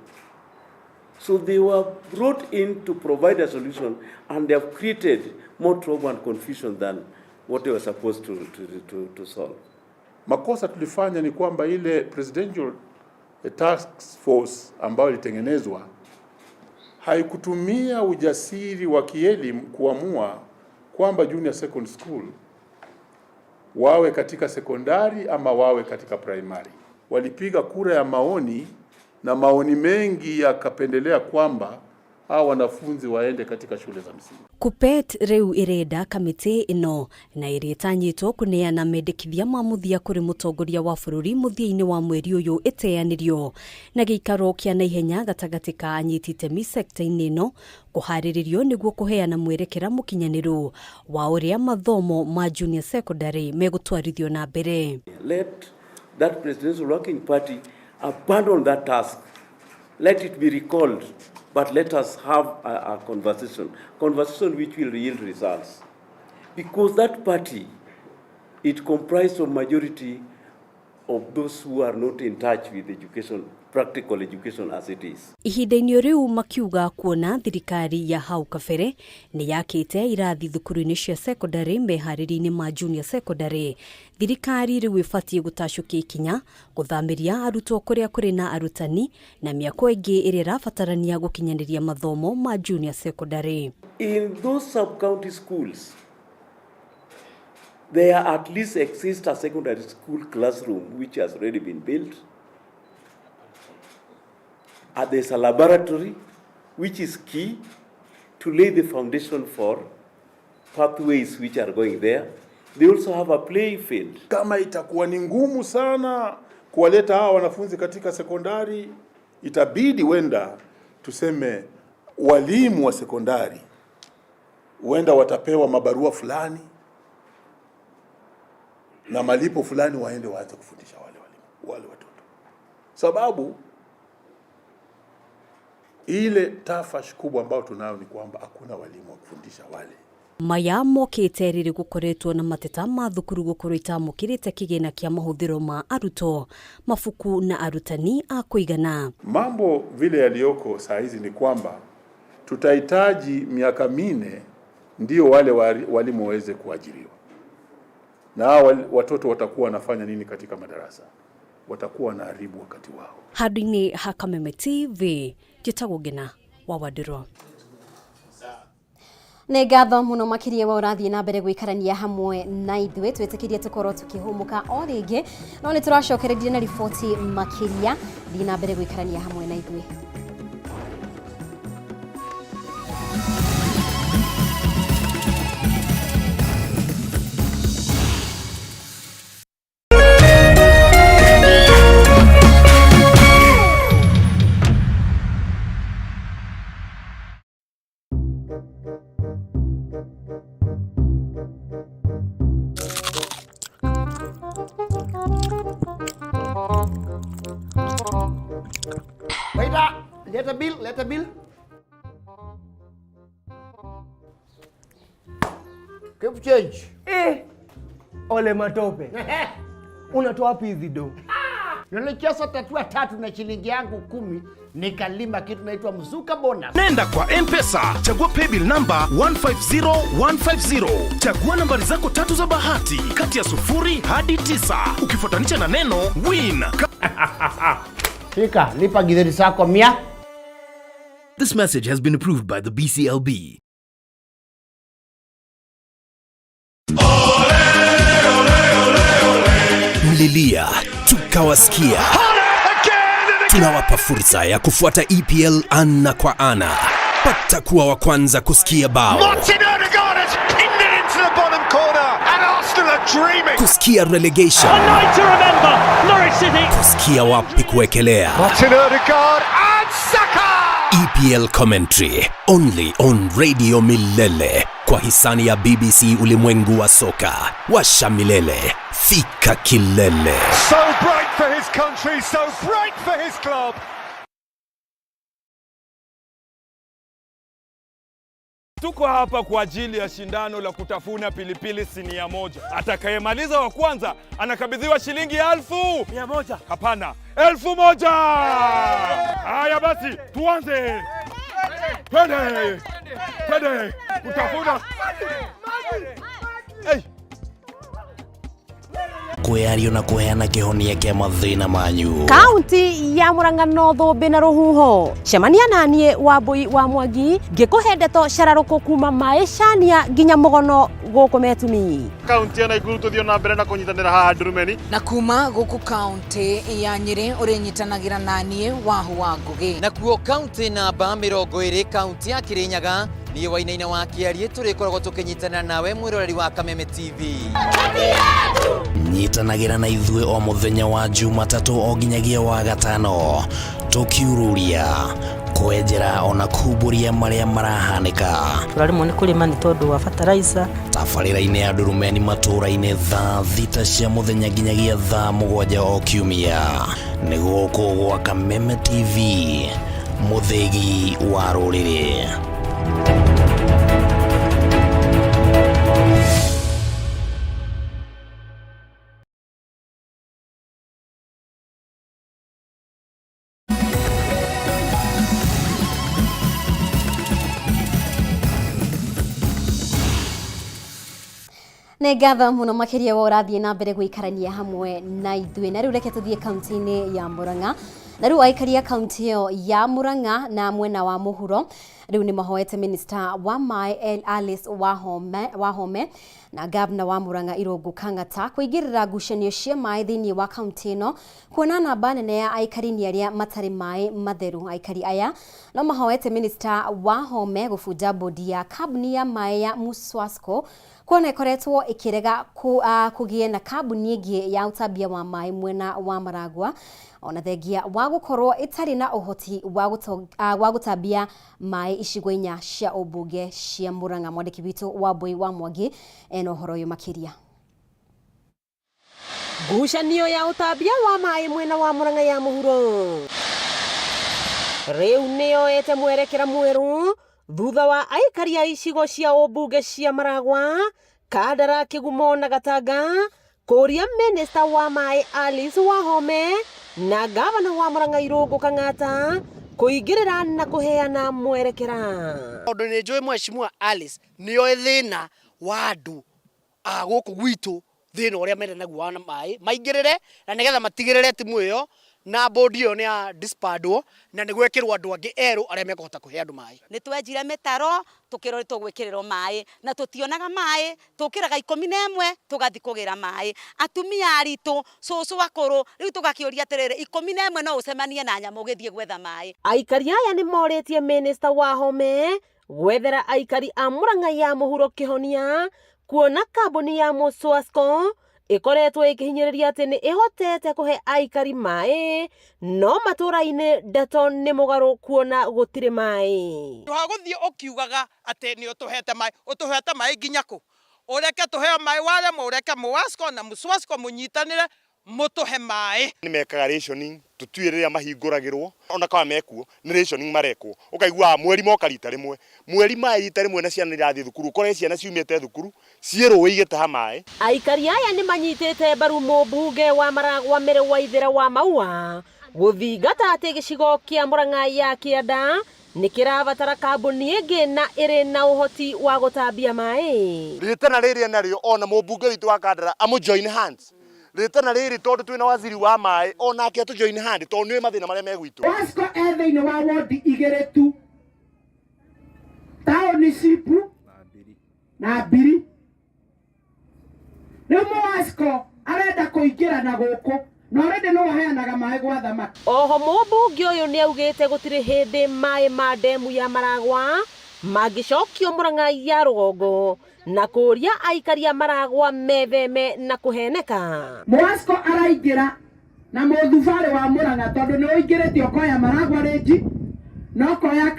So they were brought in to provide a solution, and they have created more trouble and confusion than what they were supposed to solve. Makosa tulifanya ni kwamba ile presidential task force ambayo ilitengenezwa haikutumia ujasiri wa kielimu kuamua kwamba junior secondary school wawe katika sekondari ama wawe katika primary. Walipiga kura ya maoni na maoni mengi yakapendelea kwamba hawa wanafunzi waende katika shule za msingi. KUPPET rĩu ĩrenda kamĩtĩ ĩno na ĩrĩa ĩtanyĩtwo kũneana mendekithia ma mũthia kũrĩ mũtongoria wa bũrũri mũthia-inĩ wa mweri ũyũ ĩteanĩrio na gĩikaro kĩa naihenya gatagatĩ ka anyiti itemi sekta-inĩ ĩno kũharĩrĩrio nĩguo kũheana mwerekera mũkinyanĩru wa ũrĩa mathomo ma junior secondary megũtwarithio na mbere. Let that presidential working party abandon that task. Let it be recalled, but let us have a conversation which will yield results. Because that party, it comprised of majority of those who are not in touch with education, practical education as it is. Ihinda-inĩ rĩu makiuga kuona thirikari ya hau kabere nĩ yakĩte irathi thukuru-inĩ cia secondary meharĩria-inĩ ma junior secondary, thirikari rĩu ĩbatiĩ gũtacũkia ikinya gũthamĩria arutwo kũrĩa kũrĩ na arutani na mĩako ĩngĩ ĩrĩa ĩrabatarania gũkinyanĩria mathomo ma junior secondary. In those sub-county schools, there at least exists a secondary school classroom which has already been built. There's a laboratory which is key to lay the foundation for pathways which are going there. They also have a play field. Kama itakuwa ni ngumu sana kuwaleta hawa wanafunzi katika sekondari, itabidi wenda tuseme walimu wa sekondari wenda watapewa mabarua fulani na malipo fulani, waende waanze kufundisha wale walimu, wale watoto, sababu ile tafash kubwa ambayo tunayo ni kwamba hakuna walimu wa kufundisha wale. Maya mokĩte rĩrĩ gũkoretwo na mateta ma thukuru gũkorwo itamũkĩrĩte kĩgĩna kĩa mahũthĩro ma arutwo, mabuku na arutani a kũigana. Mambo vile yaliyoko saa hizi ni kwamba tutahitaji miaka 4 ndio wale walimu waweze kuajiriwa, na hawa watoto watakuwa wanafanya nini katika madarasa? Watakuwa wanaharibu wakati wao. Handũ-inĩ ha Kameme TV, njĩtagwo Ngina wa Wandirũ. Nĩ ngatho mũno makĩria wa ũrathiĩ na mbere gũikarania hamwe na ithuĩ, twĩtĩkĩrie tũkorwo tũkĩhũmũka o rĩngĩ, no nĩ tũracokereria na riboti makĩria. Thiĩ na mbere gũikarania hamwe na ithuĩ. Waiter, leta bill, leta bill. Keep change. Ole matope. Unatoa wapi hizi do? Nilicheza tatua 3 na shilingi yangu 10 nikalima kitu naitwa mzuka bonus. Nenda kwa M-Pesa, chagua paybill number 150150. Chagua nambari zako 3 za bahati kati ya 0 hadi 9 ukifuatanisha na neno win. Fika, lipa githeri sako 100. This message has been approved by the BCLB. Mlilia tukawasikia. Tunawapa fursa ya kufuata EPL ana kwa ana. Pata kuwa wa kwanza kusikia bao. Martin Odegaard has pinned it into the bottom corner and Arsenal are dreaming. Kusikia relegation. A night to remember, Norwich City. Kusikia wapi kuwekelea. Martin Odegaard and Saka. EPL commentary only on Radio Milele kwa hisani ya BBC ulimwengu wa soka. Washa milele, fika kilele. So bright for his country, so bright for his club. Tuko hapa kwa ajili ya shindano la kutafuna pilipili sinia moja. Atakayemaliza wa kwanza anakabidhiwa shilingi 1,100. Hapana, 1,000. Haya basi, tuanze. Twende. Twende kutafuna. Hey. Kweario na kuheana kihonia kia mathina manyu. Kaunti ya Murang'a no thũmbĩ na rũhuho. Cemania naniĩ Wambui wa Mwangi ngĩkũhe ndeto cararũkũ kuma maĩcania nginya mũgono gũkũ Metumi. Kaunti ya Nakuru tũthiĩ na mbere na kũnyitanĩra haha Ndurumeni. Na kuma gũkũ kaunti ya Nyĩrĩ ũrĩnyitanagĩra naniĩ Wahu wa Ngũgĩ. Nakuo kaunti namba 20 kaunti ya Kirinyaga niĩ Wainaina wa Kĩarie tũrĩkoragwo tũkĩnyitanĩra nawe mwĩroreri wa Kameme TV. Nyitanagĩra na ithuĩ o mũthenya wa Jumatatũ o nginyagia wa gatano tũkiururia kwenjera ona kumbũria marĩa marahanĩka. Tũraremwo nĩ kũrĩma nĩ tondũ wa fertilizer. Tabarĩra-inĩ ya Ndurumeni matũũra-inĩ thaa 6 cia mũthenya nginyagia thaa 7 o kiumia. Nĩ gũkũ gwa Kameme TV, mũthĩgi wa rũrĩrĩ. Nĩ ngatho mũno makĩria wa ũrathiĩ na mbere gũikarania hamwe na ithuĩ. Na rĩu reke tũthiĩ kaunti-inĩ ya Murang'a. Na rĩu aikari a kaunti ĩyo ya Murang'a na mwena wa mũhuro rĩu nĩ mahoete minister wa maĩ Alice Wahome na gavana wa Murang'a Irũngũ Kang'ata kũingĩrĩra ngucanio cia maĩ thĩinĩ wa kaunti ĩno kuona namba nene ya aikari nĩ arĩa matarĩ maĩ matheru. Aikari aya no mahoete minister Wahome gũbunja bodi ya kambuni ya maĩ ya Muswasco kuona ĩkoretwo ĩkĩrega kũgĩe na kambuni ĩngĩ ya ũtambia wa maĩ mwena wa Maragua ona thengia wa gũkorwo ĩtarĩ na ũhoti wa gũtambia maĩ icigo inya cia ũmbunge cia Murang'a. Mwandĩki witũ Wambui wa Mwangi ena ũhoro ũyũ makĩria. Ngucanio ya ũtambia wa maĩ mwena wa Murang'a ya mũhuro rĩu nĩyoete mwerekera mwerũ thutha wa aikari a icigo cia ũmbunge cia Maragwa, Kandara, Kĩgumo na Gatanga kũria minista wa maĩ Alice Wahome na gavana wa Murang'a Irũngũ Kang'ata kũingĩrĩra na kũheana mwerekera. Tondũ nĩ njũĩ mheshimiwa Alice nĩoĩ thĩna wa andũ a gũkũ gwitũ, thĩna ũrĩa mena naguo wa maĩ, maingĩrĩre na nĩgetha matigĩrĩre timu ĩyo na bodi ĩyo nĩ ya disbandwo na nĩ gwekĩrwo andũ angĩ erũ arĩa mekũhota kũhe andũ maĩ. Nĩ twenjire mĩtaro tũkĩrwo nĩ tũgwĩkĩrĩrwo maĩ na tũtionaga maĩ, tũkĩraga 11 tũgathiĩ kũgĩra maĩ. Atumia aritũ, cũcũ akũrũ, rĩu tũgakĩũria atĩrĩrĩ, 11 no ũcemanie na nyamũ ũgĩthiĩ gwetha maĩ. Aikari aya nĩ morĩtie minista Wahome gwethera aikari a Murang'a ya mũhuro kĩhonia kuona kambuni ya Mũswasco ĩkoretwo ĩkĩhinyĩrĩria atĩ nĩ ĩhotete kũhe aikari maĩ no matũra-inĩ ndeto nĩ mũgarũ kuona gũtirĩ maĩ. Tũhagũthiĩ ũkiugaga atĩ nĩ ũtũhete maĩ, ũtũhete maĩ nginya kũ? Ũreke tũheo maĩ waremwo, ũreke Mũwasco na Mũswasco mũnyitanĩre mũtũhe maĩ. Nĩ mekaga rationing, tũtiũĩ rĩrĩa mahingũragĩrwo ona kana mekuo nĩ rationing marekwo, ũkaigua mweri moka rita rĩmwe, mweri maĩ rita rĩmwe na ciana irathiĩ thukuru, ũkore ciana ciumĩte thukuru ciĩ rũĩ igĩtaha maĩ. Aikari aya nĩ manyitĩte mbaru mũmbunge wa Maragwa Mary Waithera wa Maua gũthingata atĩ gĩcigo kĩa Murang'a ya kĩanda nĩ kĩrabatara kambuni ĩngĩ na ĩrĩ na ũhoti wa gũtambia maĩ. Rĩtana rĩrĩ narĩo ona mũmbunge witũ wa Kandara amũ join hands. Rĩtana rĩrĩ tondũ twĩna waziri wa maĩ onake atũ join hand tondũ nĩũĩ mathĩna marĩa me gwitũ. Wasco e thĩinĩ wa wodi igĩrĩ tu, taũni cipu na Mbiri. Rĩu Mũwasco arenda kũingĩra na gũkũ na already nĩwe ũheanaga maĩ gwa thamaki. Oho mũmbunge ũyũ nĩ augĩte gũtirĩ hĩndĩ maĩ ma ndemu ya Maragwa mangĩcokio Murang'a ya rũgongo na kũria aikari a Maragwa metheme na kũheneka. Mũwasco araingĩra na mũthubarĩ wa Murang'a tondũ nĩ ũingĩrĩte ũkoya Maragwa rĩnji, no koya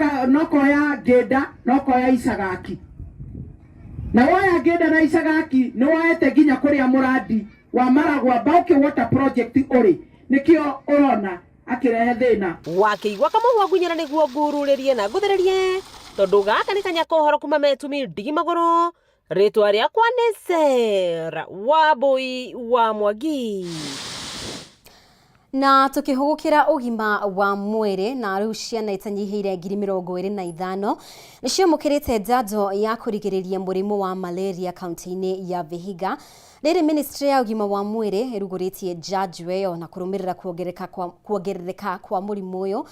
Ngĩnda, no koya Icagaki. Na woya Ngĩnda na Icagaki nĩ woete nginya kũrĩa mũrandi wa Maragwa Bauke Water Project ũrĩ, nĩkĩo ũrona akĩrehe thĩna. Wakĩigua kamũhwa ngunyĩra nĩguo ngururĩrie na ngũthĩrĩrie tondũ gaka nĩ kanya kohoro kuma metumi ndigi magũrũ. Rĩtwa rĩakwa nĩ Sarah Wambui wa Mwangi. Na tukihugukira ugima wa mwĩrĩ na rĩu ciana itanyihĩire 25,000 nĩciamũkĩrĩte njanjo ya kũrigĩrĩria mũrimũ wa malaria kaunti-inĩ ya Vihiga. Rĩrĩ ministry ya ũgima wa mwĩrĩ ĩrugũrĩtie njanjo ĩyo na kũrũmĩrĩra kuongerereka kwa mũrimũ ũyũ,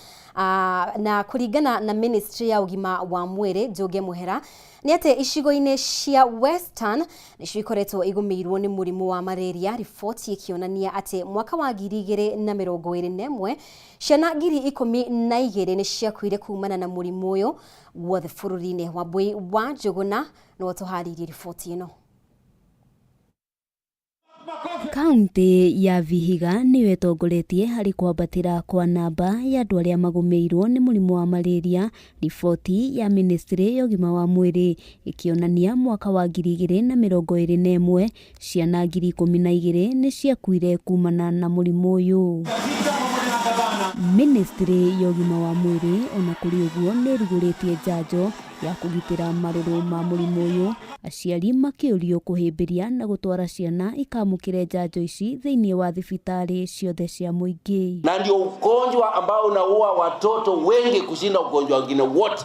na kũringana na ministry ya ũgima wa mwĩrĩ Njoge Mũhera nĩ atĩ icigo-inĩ cia Western nĩcio ikoretwo igũmĩirwo nĩ mũrimũ wa malaria, riboti ĩkĩonania atĩ mwaka wa 2021 ciana 12,000 nĩ ciakuire kumana na mũrimũ ũyũ guothe bũrũri-inĩ. Wambui wa Njũgũna nĩwe ũtũharĩirie riboti ĩno. Kaunti ya Vihiga nĩyo ĩtongoretie harĩ kwambatĩra kwa namba ya andũ arĩa magũmĩirwo nĩ mũrimũ wa malaria. Riboti ya ministry ya ũgima wa mwĩrĩ ĩkĩonania mwaka wa 2021 ciana 12,000 nĩ ciakuire kumana na mũrimũ ũyũ. Ministry ya ũgima wa mwĩrĩ ona kũrĩ ũguo nĩ ĩrugũrĩtie njanjo ya kũgitĩra marũrũ ma mũrimũ ũyũ, aciari makĩũrio kũhĩmbĩria na gũtwara ciana ikamũkĩre njanjo ici thĩinĩ wa thibitarĩ ciothe cia mũingĩ. Na ndio ugonjwa ambao unaua watoto wengi kushinda ugonjwa wengine wote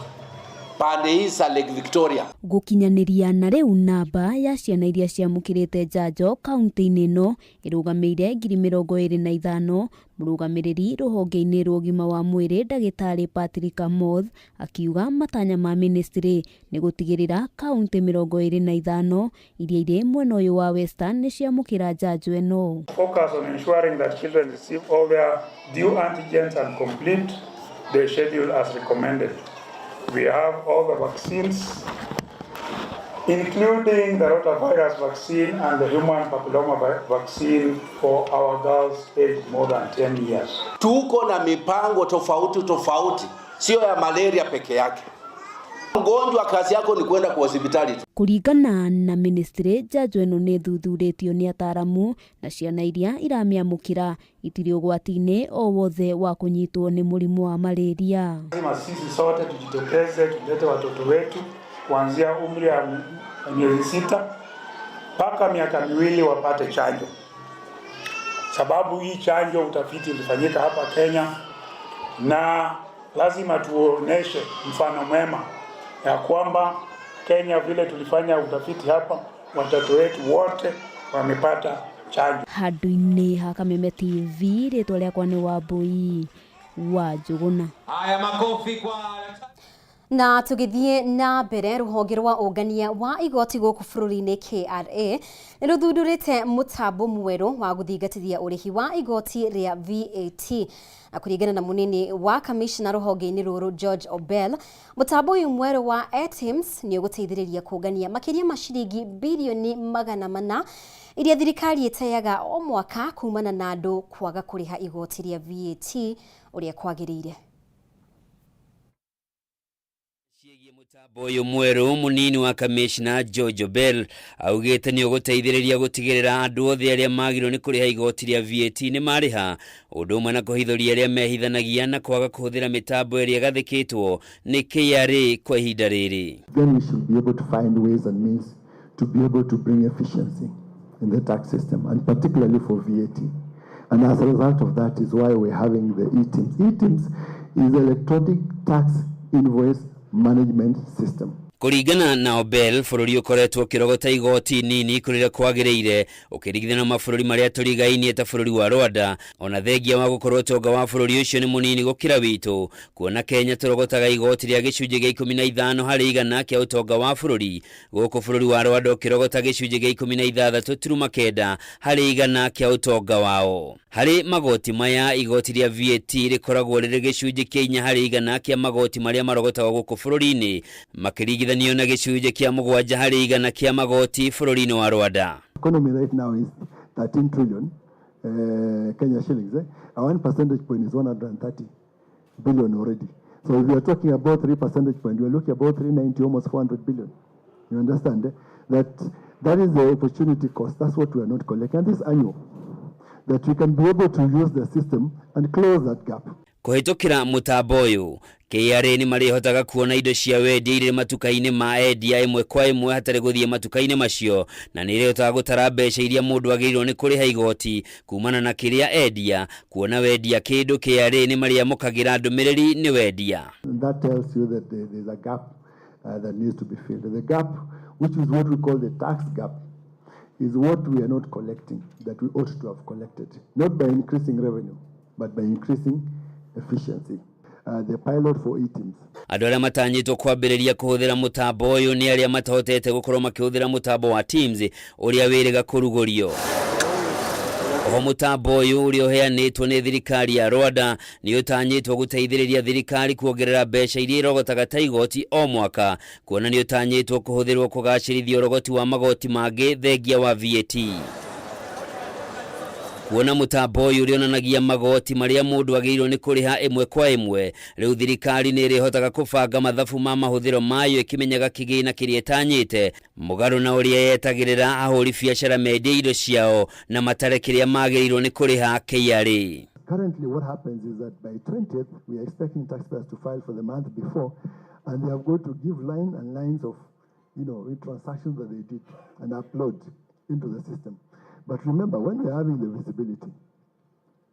pande hii za Lake Victoria. Gũkinyanĩria na rĩu namba ya ciana iria ciamũkĩrĩte njanjo kaunti-inĩ ĩno ĩrũgamĩire 25,000. Mũrũgamĩrĩri rũhonge-inĩ rwa ũgima wa mwĩrĩ ndagĩtarĩ Patrick Amoth akiuga matanya ma ministry nĩ gũtigĩrĩra kaunti 25 iria irĩ mwena ũyũ wa Western nĩ ciamũkĩra njanjo ĩno. Focus on ensuring that children receive all their due antigens and complete their schedule as recommended. We have all the vaccines, including the rotavirus vaccine and the human papilloma vaccine for our girls aged more than 10 years. Tuko na mipango tofauti tofauti, sio ya malaria peke yake. Mgonjwa kazi yako ni kwenda kwa hospitali tu. Kũringana na ministry, njanjo ĩno nĩ ĩthuthurĩtio nĩ ataramu na ciana iria iramĩamũkĩra itirĩ ũgwati-inĩ o wothe wa kũnyitwo nĩ mũrimũ wa malaria. Lazima sisi sote tujitokeze, tulete watoto wetu kuanzia umri ya miezi 6 mpaka miaka 2 wapate chanjo, sababu hii chanjo utafiti ulifanyika hapa Kenya, na lazima tuoneshe mfano mwema ya kwamba Kenya vile tulifanya utafiti hapa, watoto wetu wote wamepata chanjo. Handũ-inĩ ha Kameme TV, rĩtwa rĩakwa nĩ Wambui wa Njũgũna. Haya, makofi kwa Na tũgĩthiĩ na mbere, rũhonge rwa ũngania wa igoti gũkũ bũrũri-inĩ KRA nĩ rũthundũrĩte mũtambo mwerũ wa gũthingatithia ũrĩhi wa igoti rĩa VAT. Na kũringana na mũnini wa kamishna rũhonge-inĩ rũrũ George Obel, mũtambo ũyũ mwerũ wa eTIMS nĩ ũgũteithĩrĩria kũngania makĩria ma ciringi birioni 400 iria thirikari ĩteaga o mwaka kumana na andũ kwaga kũrĩha igoti rĩa VAT ũrĩa kwagĩrĩire. Mũtambo ũyũ mwerũ mũnini wa kamishna George Obel augĩte nĩ ũgũteithĩrĩria gũtigĩrĩra andũ othe arĩa magĩrĩirwo nĩ kũrĩha igoti rĩa VAT nĩ marĩha, ũndũ ũmwe na kũhithũria arĩa mehithanagia na kwaga kũhũthĩra mĩtambo ĩrĩa ĩgathĩkĩtwo nĩ KRA kwa ihinda rĩrĩ. Then we should be able to find ways and means to be able to bring efficiency in the tax system, and particularly for VAT. And as a result of that is why we're having the eTIMS. eTIMS is electronic tax invoice management system. Kũringana na Obel, bũrũri ũkoretwo ũkĩrogota igoti nini kũrĩrĩa kwagĩrĩire ũkĩringithania na mabũrũri marĩa tũrigainie ta bũrũri wa Rwanda, ona thengia wa gũkorwo ũtonga wa bũrũri ũcio nĩ mũnini gũkĩra witũ. Kuona Kenya tũrogotaga igoti rĩa gĩcunjĩ gĩa 15 harĩ igana kĩa ũtonga wa bũrũri, gũkũ bũrũri wa Rwanda ũkĩrogota gĩcunjĩ gĩa 16.9 harĩ igana kĩa ũtonga wao. Harĩ magoti maya, igoti rĩa VAT rĩkoragwo rĩrĩ gĩcunjĩ kĩa 4 harĩ igana kĩa magoti marĩa marogotagwo gũkũ bũrũri-inĩ, makĩringithanio na gĩcunjĩ kĩa 7 harĩ igana kĩa magoti bũrũri-inĩ wa Rwanda. Economy right now is 13 trillion Kenya shillings. A 1 percentage point is 130 billion already. So if you are talking about 3 percentage point, you are looking about 390, almost 400 billion. You understand? That is the opportunity cost. That's what we are not collecting. And this annual, that we can be able to use the system and close that gap. Kũhĩtũkĩra mũtambo ũyũ, KRA nĩ marĩhotaga kuona indo cia wendia irĩ matuka-inĩ ma endia ĩmwe kwa ĩmwe hatarĩ gũthiĩ matuka-inĩ macio, na nĩ ĩrĩhotaga gũtara mbeca iria mũndũ agĩrĩirwo nĩ kũrĩha igoti kumana na kĩrĩa endia. Kuona wendia kĩndũ, KRA nĩ marĩamũkagĩra ndũmĩrĩri nĩ wendia. And that tells you that there's a gap that needs to be filled. The gap, which is what we call the tax gap, is what we are not collecting that we ought to have collected, not by increasing revenue, but by increasing efficiency. The pilot for eTIMS. Andũ arĩa matanyĩtwo kwambĩrĩria kũhũthĩra mũtambo ũyũ nĩ arĩa matahotete gũkorwo makĩhũthĩra mũtambo wa Teams ũrĩa wĩrĩga kũrugũrio. Oho mũtambo ũyũ ũrĩa ũheanĩtwo nĩ thirikari ya Rwanda nĩ ũtanyĩtwo gũteithĩrĩria thirikari kuongerera mbeca iria irogotaga ta igoti o mwaka, kuona nĩ ũtanyĩtwo kũhũthĩrwo kũgacĩrithia ũrogoti wa magoti mangĩ thengia wa VAT. Kuona mũtambo ũyũ ũrĩonanagia magoti marĩa mũndũ agĩrĩirwo nĩ kũrĩha ĩmwe kwa ĩmwe, rĩu thirikari nĩ ĩrĩhotaga kũbanga mathabu ma mahũthĩro mayo ĩkĩmenyaga kĩgĩna kĩrĩa ĩtanyĩte, mũgarũ na ũrĩa yetagĩrĩra ahũri biacara mendie indo ciao na matare kĩrĩa magĩrĩirwo nĩ kũrĩha KRA. Currently what happens is that by 20th we are expecting taxpayers to file for the month before, and they have got to give line and lines of, you know, transactions that they did and upload into the system. But remember, when we are having the visibility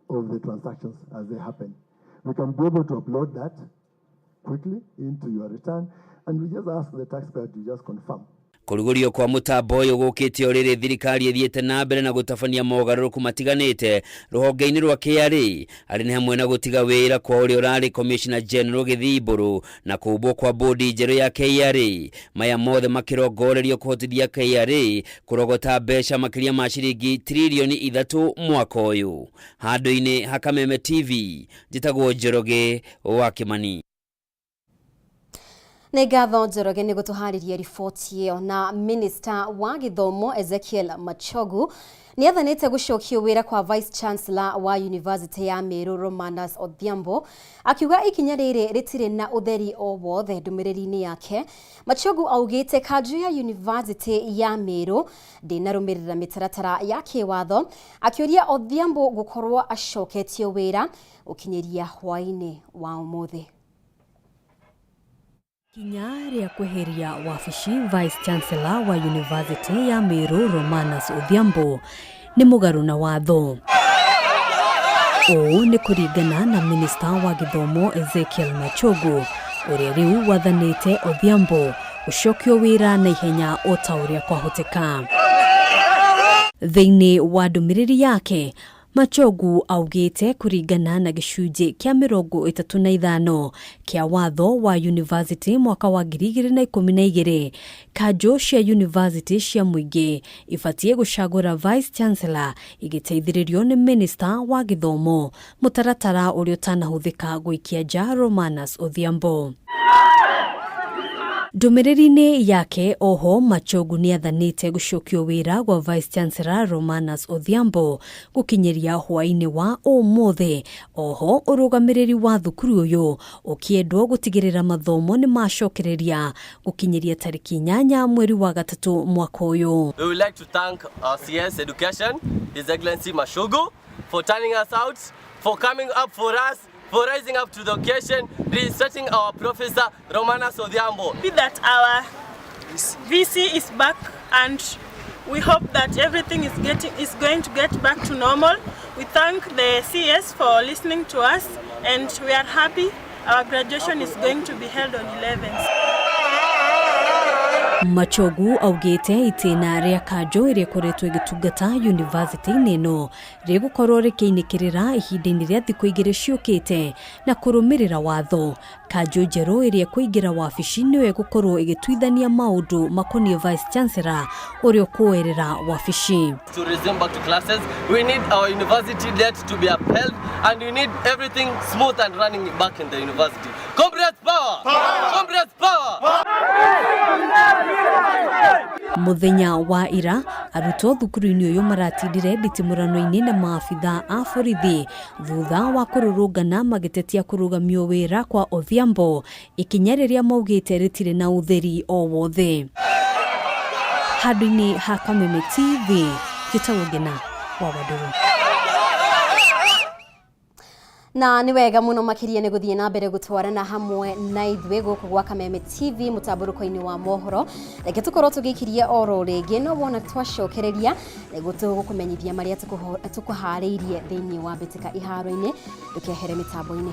of the transactions as they happen, we can be able to upload that quickly into your return, and we just ask the taxpayer to just confirm. Kũrugũrio kwa mũtambo ũyũ gũkĩte o rĩrĩ thirikari ĩthiĩte na mbere na gũtabania mogarũrũku matiganĩte rũhonge-inĩ rwa KRA, arĩ nĩ hamwe na gũtiga wĩra kwa ũrĩa ũrarĩ Commissioner General Gĩthii Mbũrũ na kũmbwo kwa bodi njerũ ya KRA. Maya mothe makĩrongorerio kũhotithia KRA kũrogota mbeca makĩria ma ciringi tririoni 3 mwaka ũyũ. Handũ-inĩ ha Kameme TV, njĩtagwo Njoroge wa Kĩmani. Nĩ ngatho Njoroge nĩ gũtũharĩria riboti ĩyo. Na minista wa gĩthomo Ezekiel Machogu nĩ athanĩte gũcokio wĩra kwa Vice Chancellor wa University ya Meru Romanus Odhiambo, akiuga ikinya rĩrĩ rĩtirĩ na ũtheri o wothe. Ndũmĩrĩri-inĩ yake, Machogu augĩte kanjũ ya University ya Meru ndĩnarũmĩrĩra mĩtaratara ya kĩwatho, akĩũria Odhiambo gũkorwo acoketio wĩra gũkinyĩria hwaĩ-inĩ wa ũmũthĩ. Ikinya rĩa kweheria wabici Vice Chancellor wa University ya Meru Romanus Odhiambo nĩ mũgarũ na watho. Ũũ nĩ kũringana na minista wa gĩthomo Ezekiel Machogu, ũrĩa rĩu wathanĩte Odhiambo gũcokio wĩra na ihenya o ta ũrĩa kwahoteka. Thĩinĩ wa ndũmĩrĩri yake, Machogu augĩte kũringana na gĩcunjĩ kĩa 35 kĩa watho wa yunivasĩtĩ mwaka wa 2012, kanjũ cia yunivasĩtĩ cia mũingĩ ibatiĩ gũcagũra Vice Chancellor igĩteithĩrĩrio nĩ minista wa gĩthomo, mũtaratara ũrĩa ũtanahũthĩka gũikia nja Romanus Odhiambo. Ndũmĩrĩri-inĩ yake oho, Machogu nĩathanĩte gũcokio wĩra gwa Vice Chancellor Romanus Odhiambo gũkinyĩria hwaĩ-inĩ wa ũmũthĩ. Oho ũrũgamĩrĩri wa thukuru ũyũ ũkĩendwo gũtigĩrĩra mathomo nĩmacokereria gũkinyĩria tarĩki 8 mweri wa gatatũ mwaka ũyũ. We would like to thank our CS Education, His Excellency Machogu, for turning us out, for coming up for us, for rising up to the occasion, resetting our Professor Romanus Odhiambo. That our VC is back, and we hope that everything is going to get back to normal. We thank the CS for listening to us, and we are happy our graduation is going to be held on 11th. Machogu augĩte itĩna rĩa kanjũ ĩrĩa ĩkoretwo ĩgĩtungata yunivasĩtĩ-inĩ ĩno rĩgũkorwo rĩkĩinĩkĩrĩra ihinda-inĩ rĩa thikũ igĩrĩ ciũkĩte na kũrũmĩrĩra watho. Kanjũ njerũ ĩrĩa ĩkũingĩra wabici nĩyo ĩgũkorwo ĩgĩtuithania maũndũ makoniĩ Vice Chancellor ũrĩa ũkũerera wabici. To resume back to classes, we need our university debt to be upheld, and we need everything smooth and running back in the university. Comrades power! Power! Comrades power! Mũthenya wa ira, arutwo thukuru-inĩ ũyũ maratindire nditimũrano-inĩ na maabitha a borithi thutha wa kũrũrũngana magĩtetia kũrũgamio wĩra kwa Odhiambo, ikinya rĩrĩa maugĩte rĩtirĩ na ũtheri o wothe. Handũ-inĩ ha Kameme TV, njĩtagwo Ngena wa Wandũrũ. Na nĩ wega mũno makĩria nĩ gũthiĩ na mbere gũtwarana hamwe na ithuĩ gũkũ gwa Kameme TV mũtambũrũko-inĩ wa mohoro. Reke tũkorwo tũgĩkirie oro rĩngĩ, no wona twacokereria nĩguo tũgũkũmenyithia marĩa tũkũharĩirie thĩinĩ wa mbĩtĩka iharo-inĩ. Ndũkehere mĩtambo-inĩ.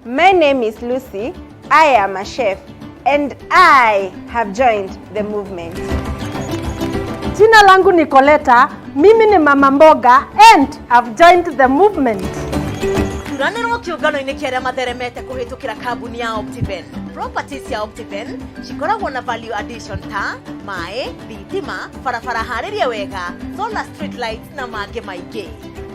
My name is Lucy. I am a chef and I have joined the movement. Jina langu ni Coleta, mimi ni mama mboga and I've joined the movement. Thuranĩrwo kĩũngano-inĩ kĩa arĩa matheremete kũhĩtũkĩra kambuni ya Optiven. Properties ya Optiven cikoragwo na value addition ta maĩ, thitima, barabara harĩrie wega, solar street lights na mangĩ maingĩ.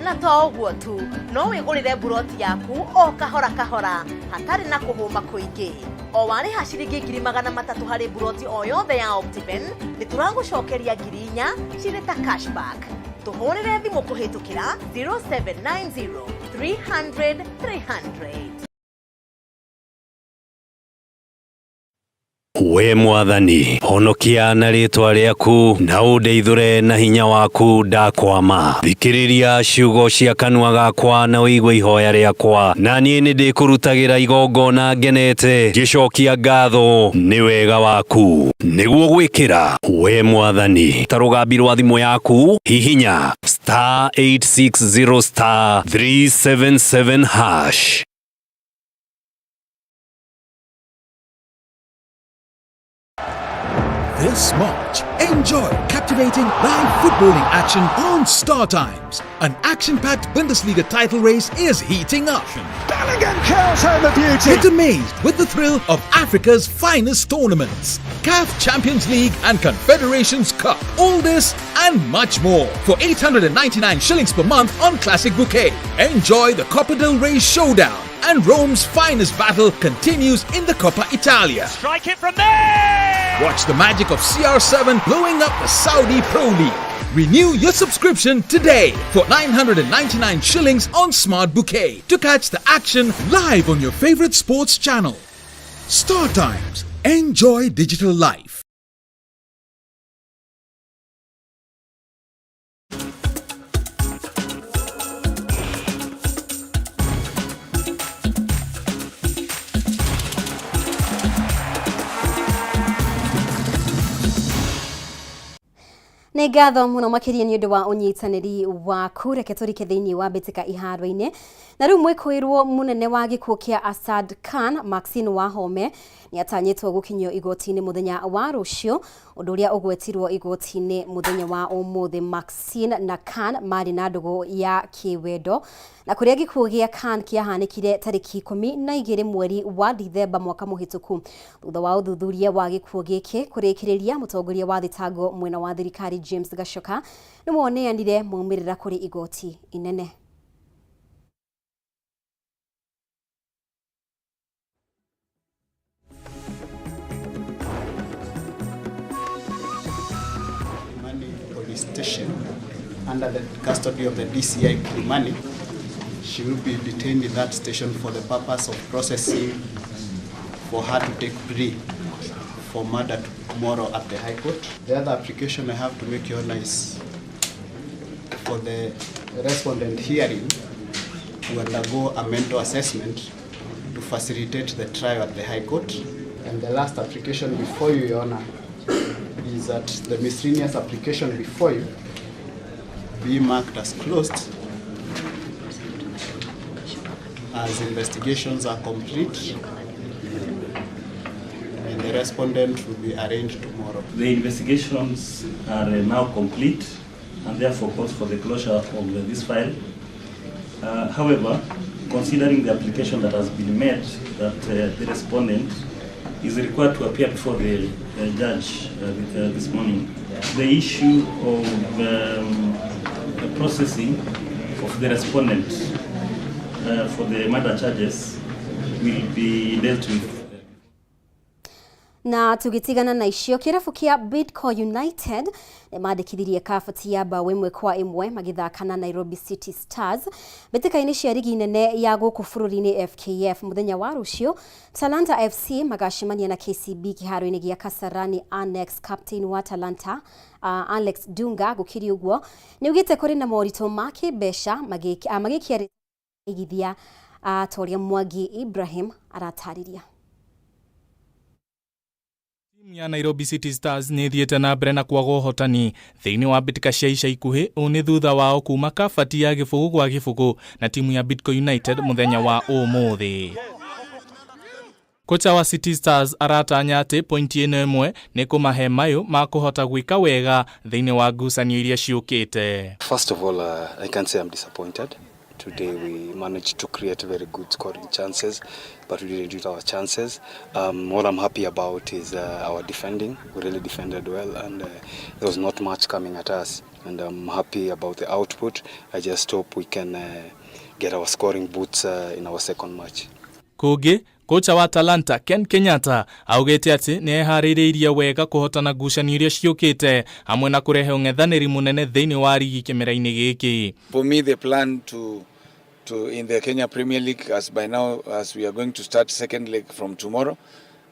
Na to ũguo tu, no wĩgũrĩre mburoti yaku o kahora kahora hatarĩ na kũhũma kũingĩ. O warĩha ciringi 300,000 harĩ mburoti o yothe ya Optiven, nĩ tũragũcokeria 4,000 cirĩ ta cashback. Tũhũrĩre thimũ kũhĩtũkĩra 0790 300 300. We mwathani, honokia na rĩtwa rĩaku na ũndeithũre na hinya waku ndakwama. Thikĩrĩria ciugo cia kanua gakwa na ũigue ihoya rĩakwa, na niĩ nĩndĩkũrutagĩra igongona ngenete ngĩcokia ngatho nĩ wega waku. Nĩguo gwĩkĩra we mwathani ta rũgambi rwa thimũ yaku, hihinya star 860 star 377 hash. This This March, enjoy captivating live footballing action on Star Times. An action-packed Bundesliga title race is heating up. Bellingham curls home the beauty. Get amazed with the thrill of Africa's finest tournaments. CAF Champions League and Confederations Cup. All this and much more for 899 shillings per month on Classic Bouquet. Enjoy the Copa del Rey showdown and Rome's finest battle continues in the Coppa Italia. Strike it from there! Watch the magic of CR7 blowing up the Saudi Pro League. Renew your subscription today for 999 shillings on Smart Bouquet to catch the action live on your favorite sports channel. Star Times. Enjoy digital life. Nĩ ngatho mũno makĩria nĩ ũndũ wa ũnyitanĩri waku. Reke tũrike thĩinĩ wa mbĩtĩka iharo-inĩ. Na rĩu mwĩkũĩrwo mũnene wa gĩkuũ kĩa Asad Khan, Maxine Wahome, nĩ atanyĩtwo gũkinyio igoti-inĩ mũthenya wa rũciũ, ũndũ ũrĩa ũgwetirwo igoti-inĩ mũthenya wa ũmũthĩ. Maxine na Khan marĩ na ndũgũ ya kĩwendo, na kũrĩa gĩkuũ gĩa Khan kĩahanĩkire tarĩki 12 mweri wa Dithemba mwaka mũhĩtũku. Thutha wa ũthuthuria wa gĩkuũ gĩkĩ kũrĩkĩrĩria, mũtongoria wa thitango mwena wa thirikari James Gachoka nĩwe oneanire maumĩrĩra kũrĩ igoti inene. Kilimani Police Station under the custody of the DCI Kilimani. She will be detained in that station for the purpose of processing for her to take plea for murder tomorrow at the High Court. The other application I have to make, Your Honor, is for the respondent hearing to undergo a mental assessment to facilitate the trial at the High Court. And the last application before you, Your Honor, is that the miscellaneous application before you be marked as closed as investigations are complete and the respondent will be arraigned tomorrow. The investigations are now complete and therefore calls for the closure of this file. However, considering the application that has been made that the respondent is required to appear before the judge this morning, the issue of the processing of the respondent for the murder charges will be dealt with. Na tugitigana na icio, kĩrabu kĩa Bidco United nĩ mandĩkithirie kabati ya mbaũ 1-1 magĩthaka na Nairobi City Stars mbĩtĩka-inĩ cia rigi nene ya gũkũ bũrũri-inĩ FKF. Mũthenya wa rũciũ Talanta FC magacemania na KCB kĩharo-inĩ gĩa Kasarani Annex. Captain wa Talanta Alex Dunga gũkĩrĩ ũguo nĩ augĩte kũrĩ na moritũ ma kĩmbeca magĩkia igithia ta ũrĩa Mwangi Ibrahim aratarĩria. Timu ya Nairobi City Stars nĩ ĩthiĩte na mbere na kwaga ũhotani thĩinĩ wa mbĩtĩka cia ica ikuhĩ. Ũũ nĩ thutha wao kuma kabati ya 0-0 na timu ya Bidco United mũthenya wa ũmũthĩ. Kocha wa City Stars aratanya atĩ pointi ĩno ĩmwe nĩ kũmahe mayũ ma kũhota gwĩka wega thĩinĩ wa ngucanio iria ciũkĩte. First of all, I can say I'm disappointed. Today we managed to create very good scoring chances, but we didn't use our chances. What I'm happy about is our defending. We really defended well, and there was not much coming at us. And I'm happy about the output. I just hope we can get our scoring boots in our second match. Kũngĩ, kocha wa Talanta Ken Kenyatta augĩte atĩ nĩ eharĩrĩirie wega kũhotana ngucanio iria ciũkĩte hamwe na kũrehe ũng'ethanĩri mũnene thĩinĩ wa rigi kĩmera-inĩ gĩkĩ. For me, the plan to in the Kenya Premier League, as by now, as we are going to start second leg from tomorrow,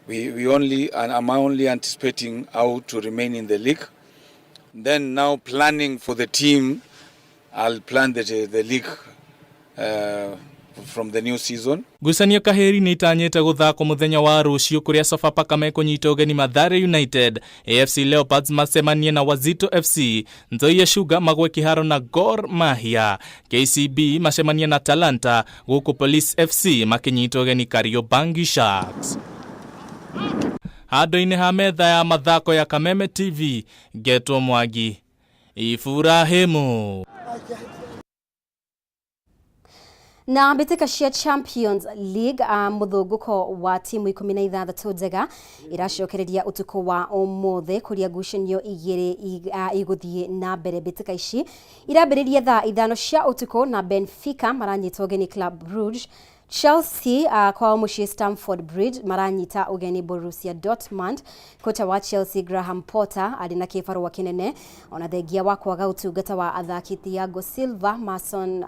we only, and I'm only anticipating how to remain in the league. Then now planning for the team, I'll plan the league from the new season. Ngucanio kahĩri nĩ itanyĩte gũthakwo mũthenya wa rũciũ kũrĩa Sofapaka mekũnyita ũgeni Mathare United, AFC Leopards macemanie na Wazito FC, Nzoia Sugar magwe kĩharo na Gor Mahia, KCB macemanie na Talanta, gũkũ Police FC makĩnyita ũgeni Kariobangi Sharks. Handũ-inĩ ha metha ya mathako ya Kameme TV, ngetwo Mwangi Iburahĩmu. Na mbĩtĩka cia Champions League, mũthũngũko wa timu 16 njega iracokereria ũtukũ wa ũmũthĩ, kũrĩa ngucanio igĩrĩ igũthiĩ na mbere. Mbĩtĩka ici irambĩrĩria thaa 5 cia ũtukũ, na Benfica maranyita ũgeni Club Brugge. Chelsea, kwao mũciĩ Stamford Bridge, maranyita ũgeni Borussia Dortmund. Kocha wa Chelsea Graham Potter arĩ na kĩbarũa kĩnene ona thengia wa kwaga ũtungata wa athaki Thiago Silva, Mason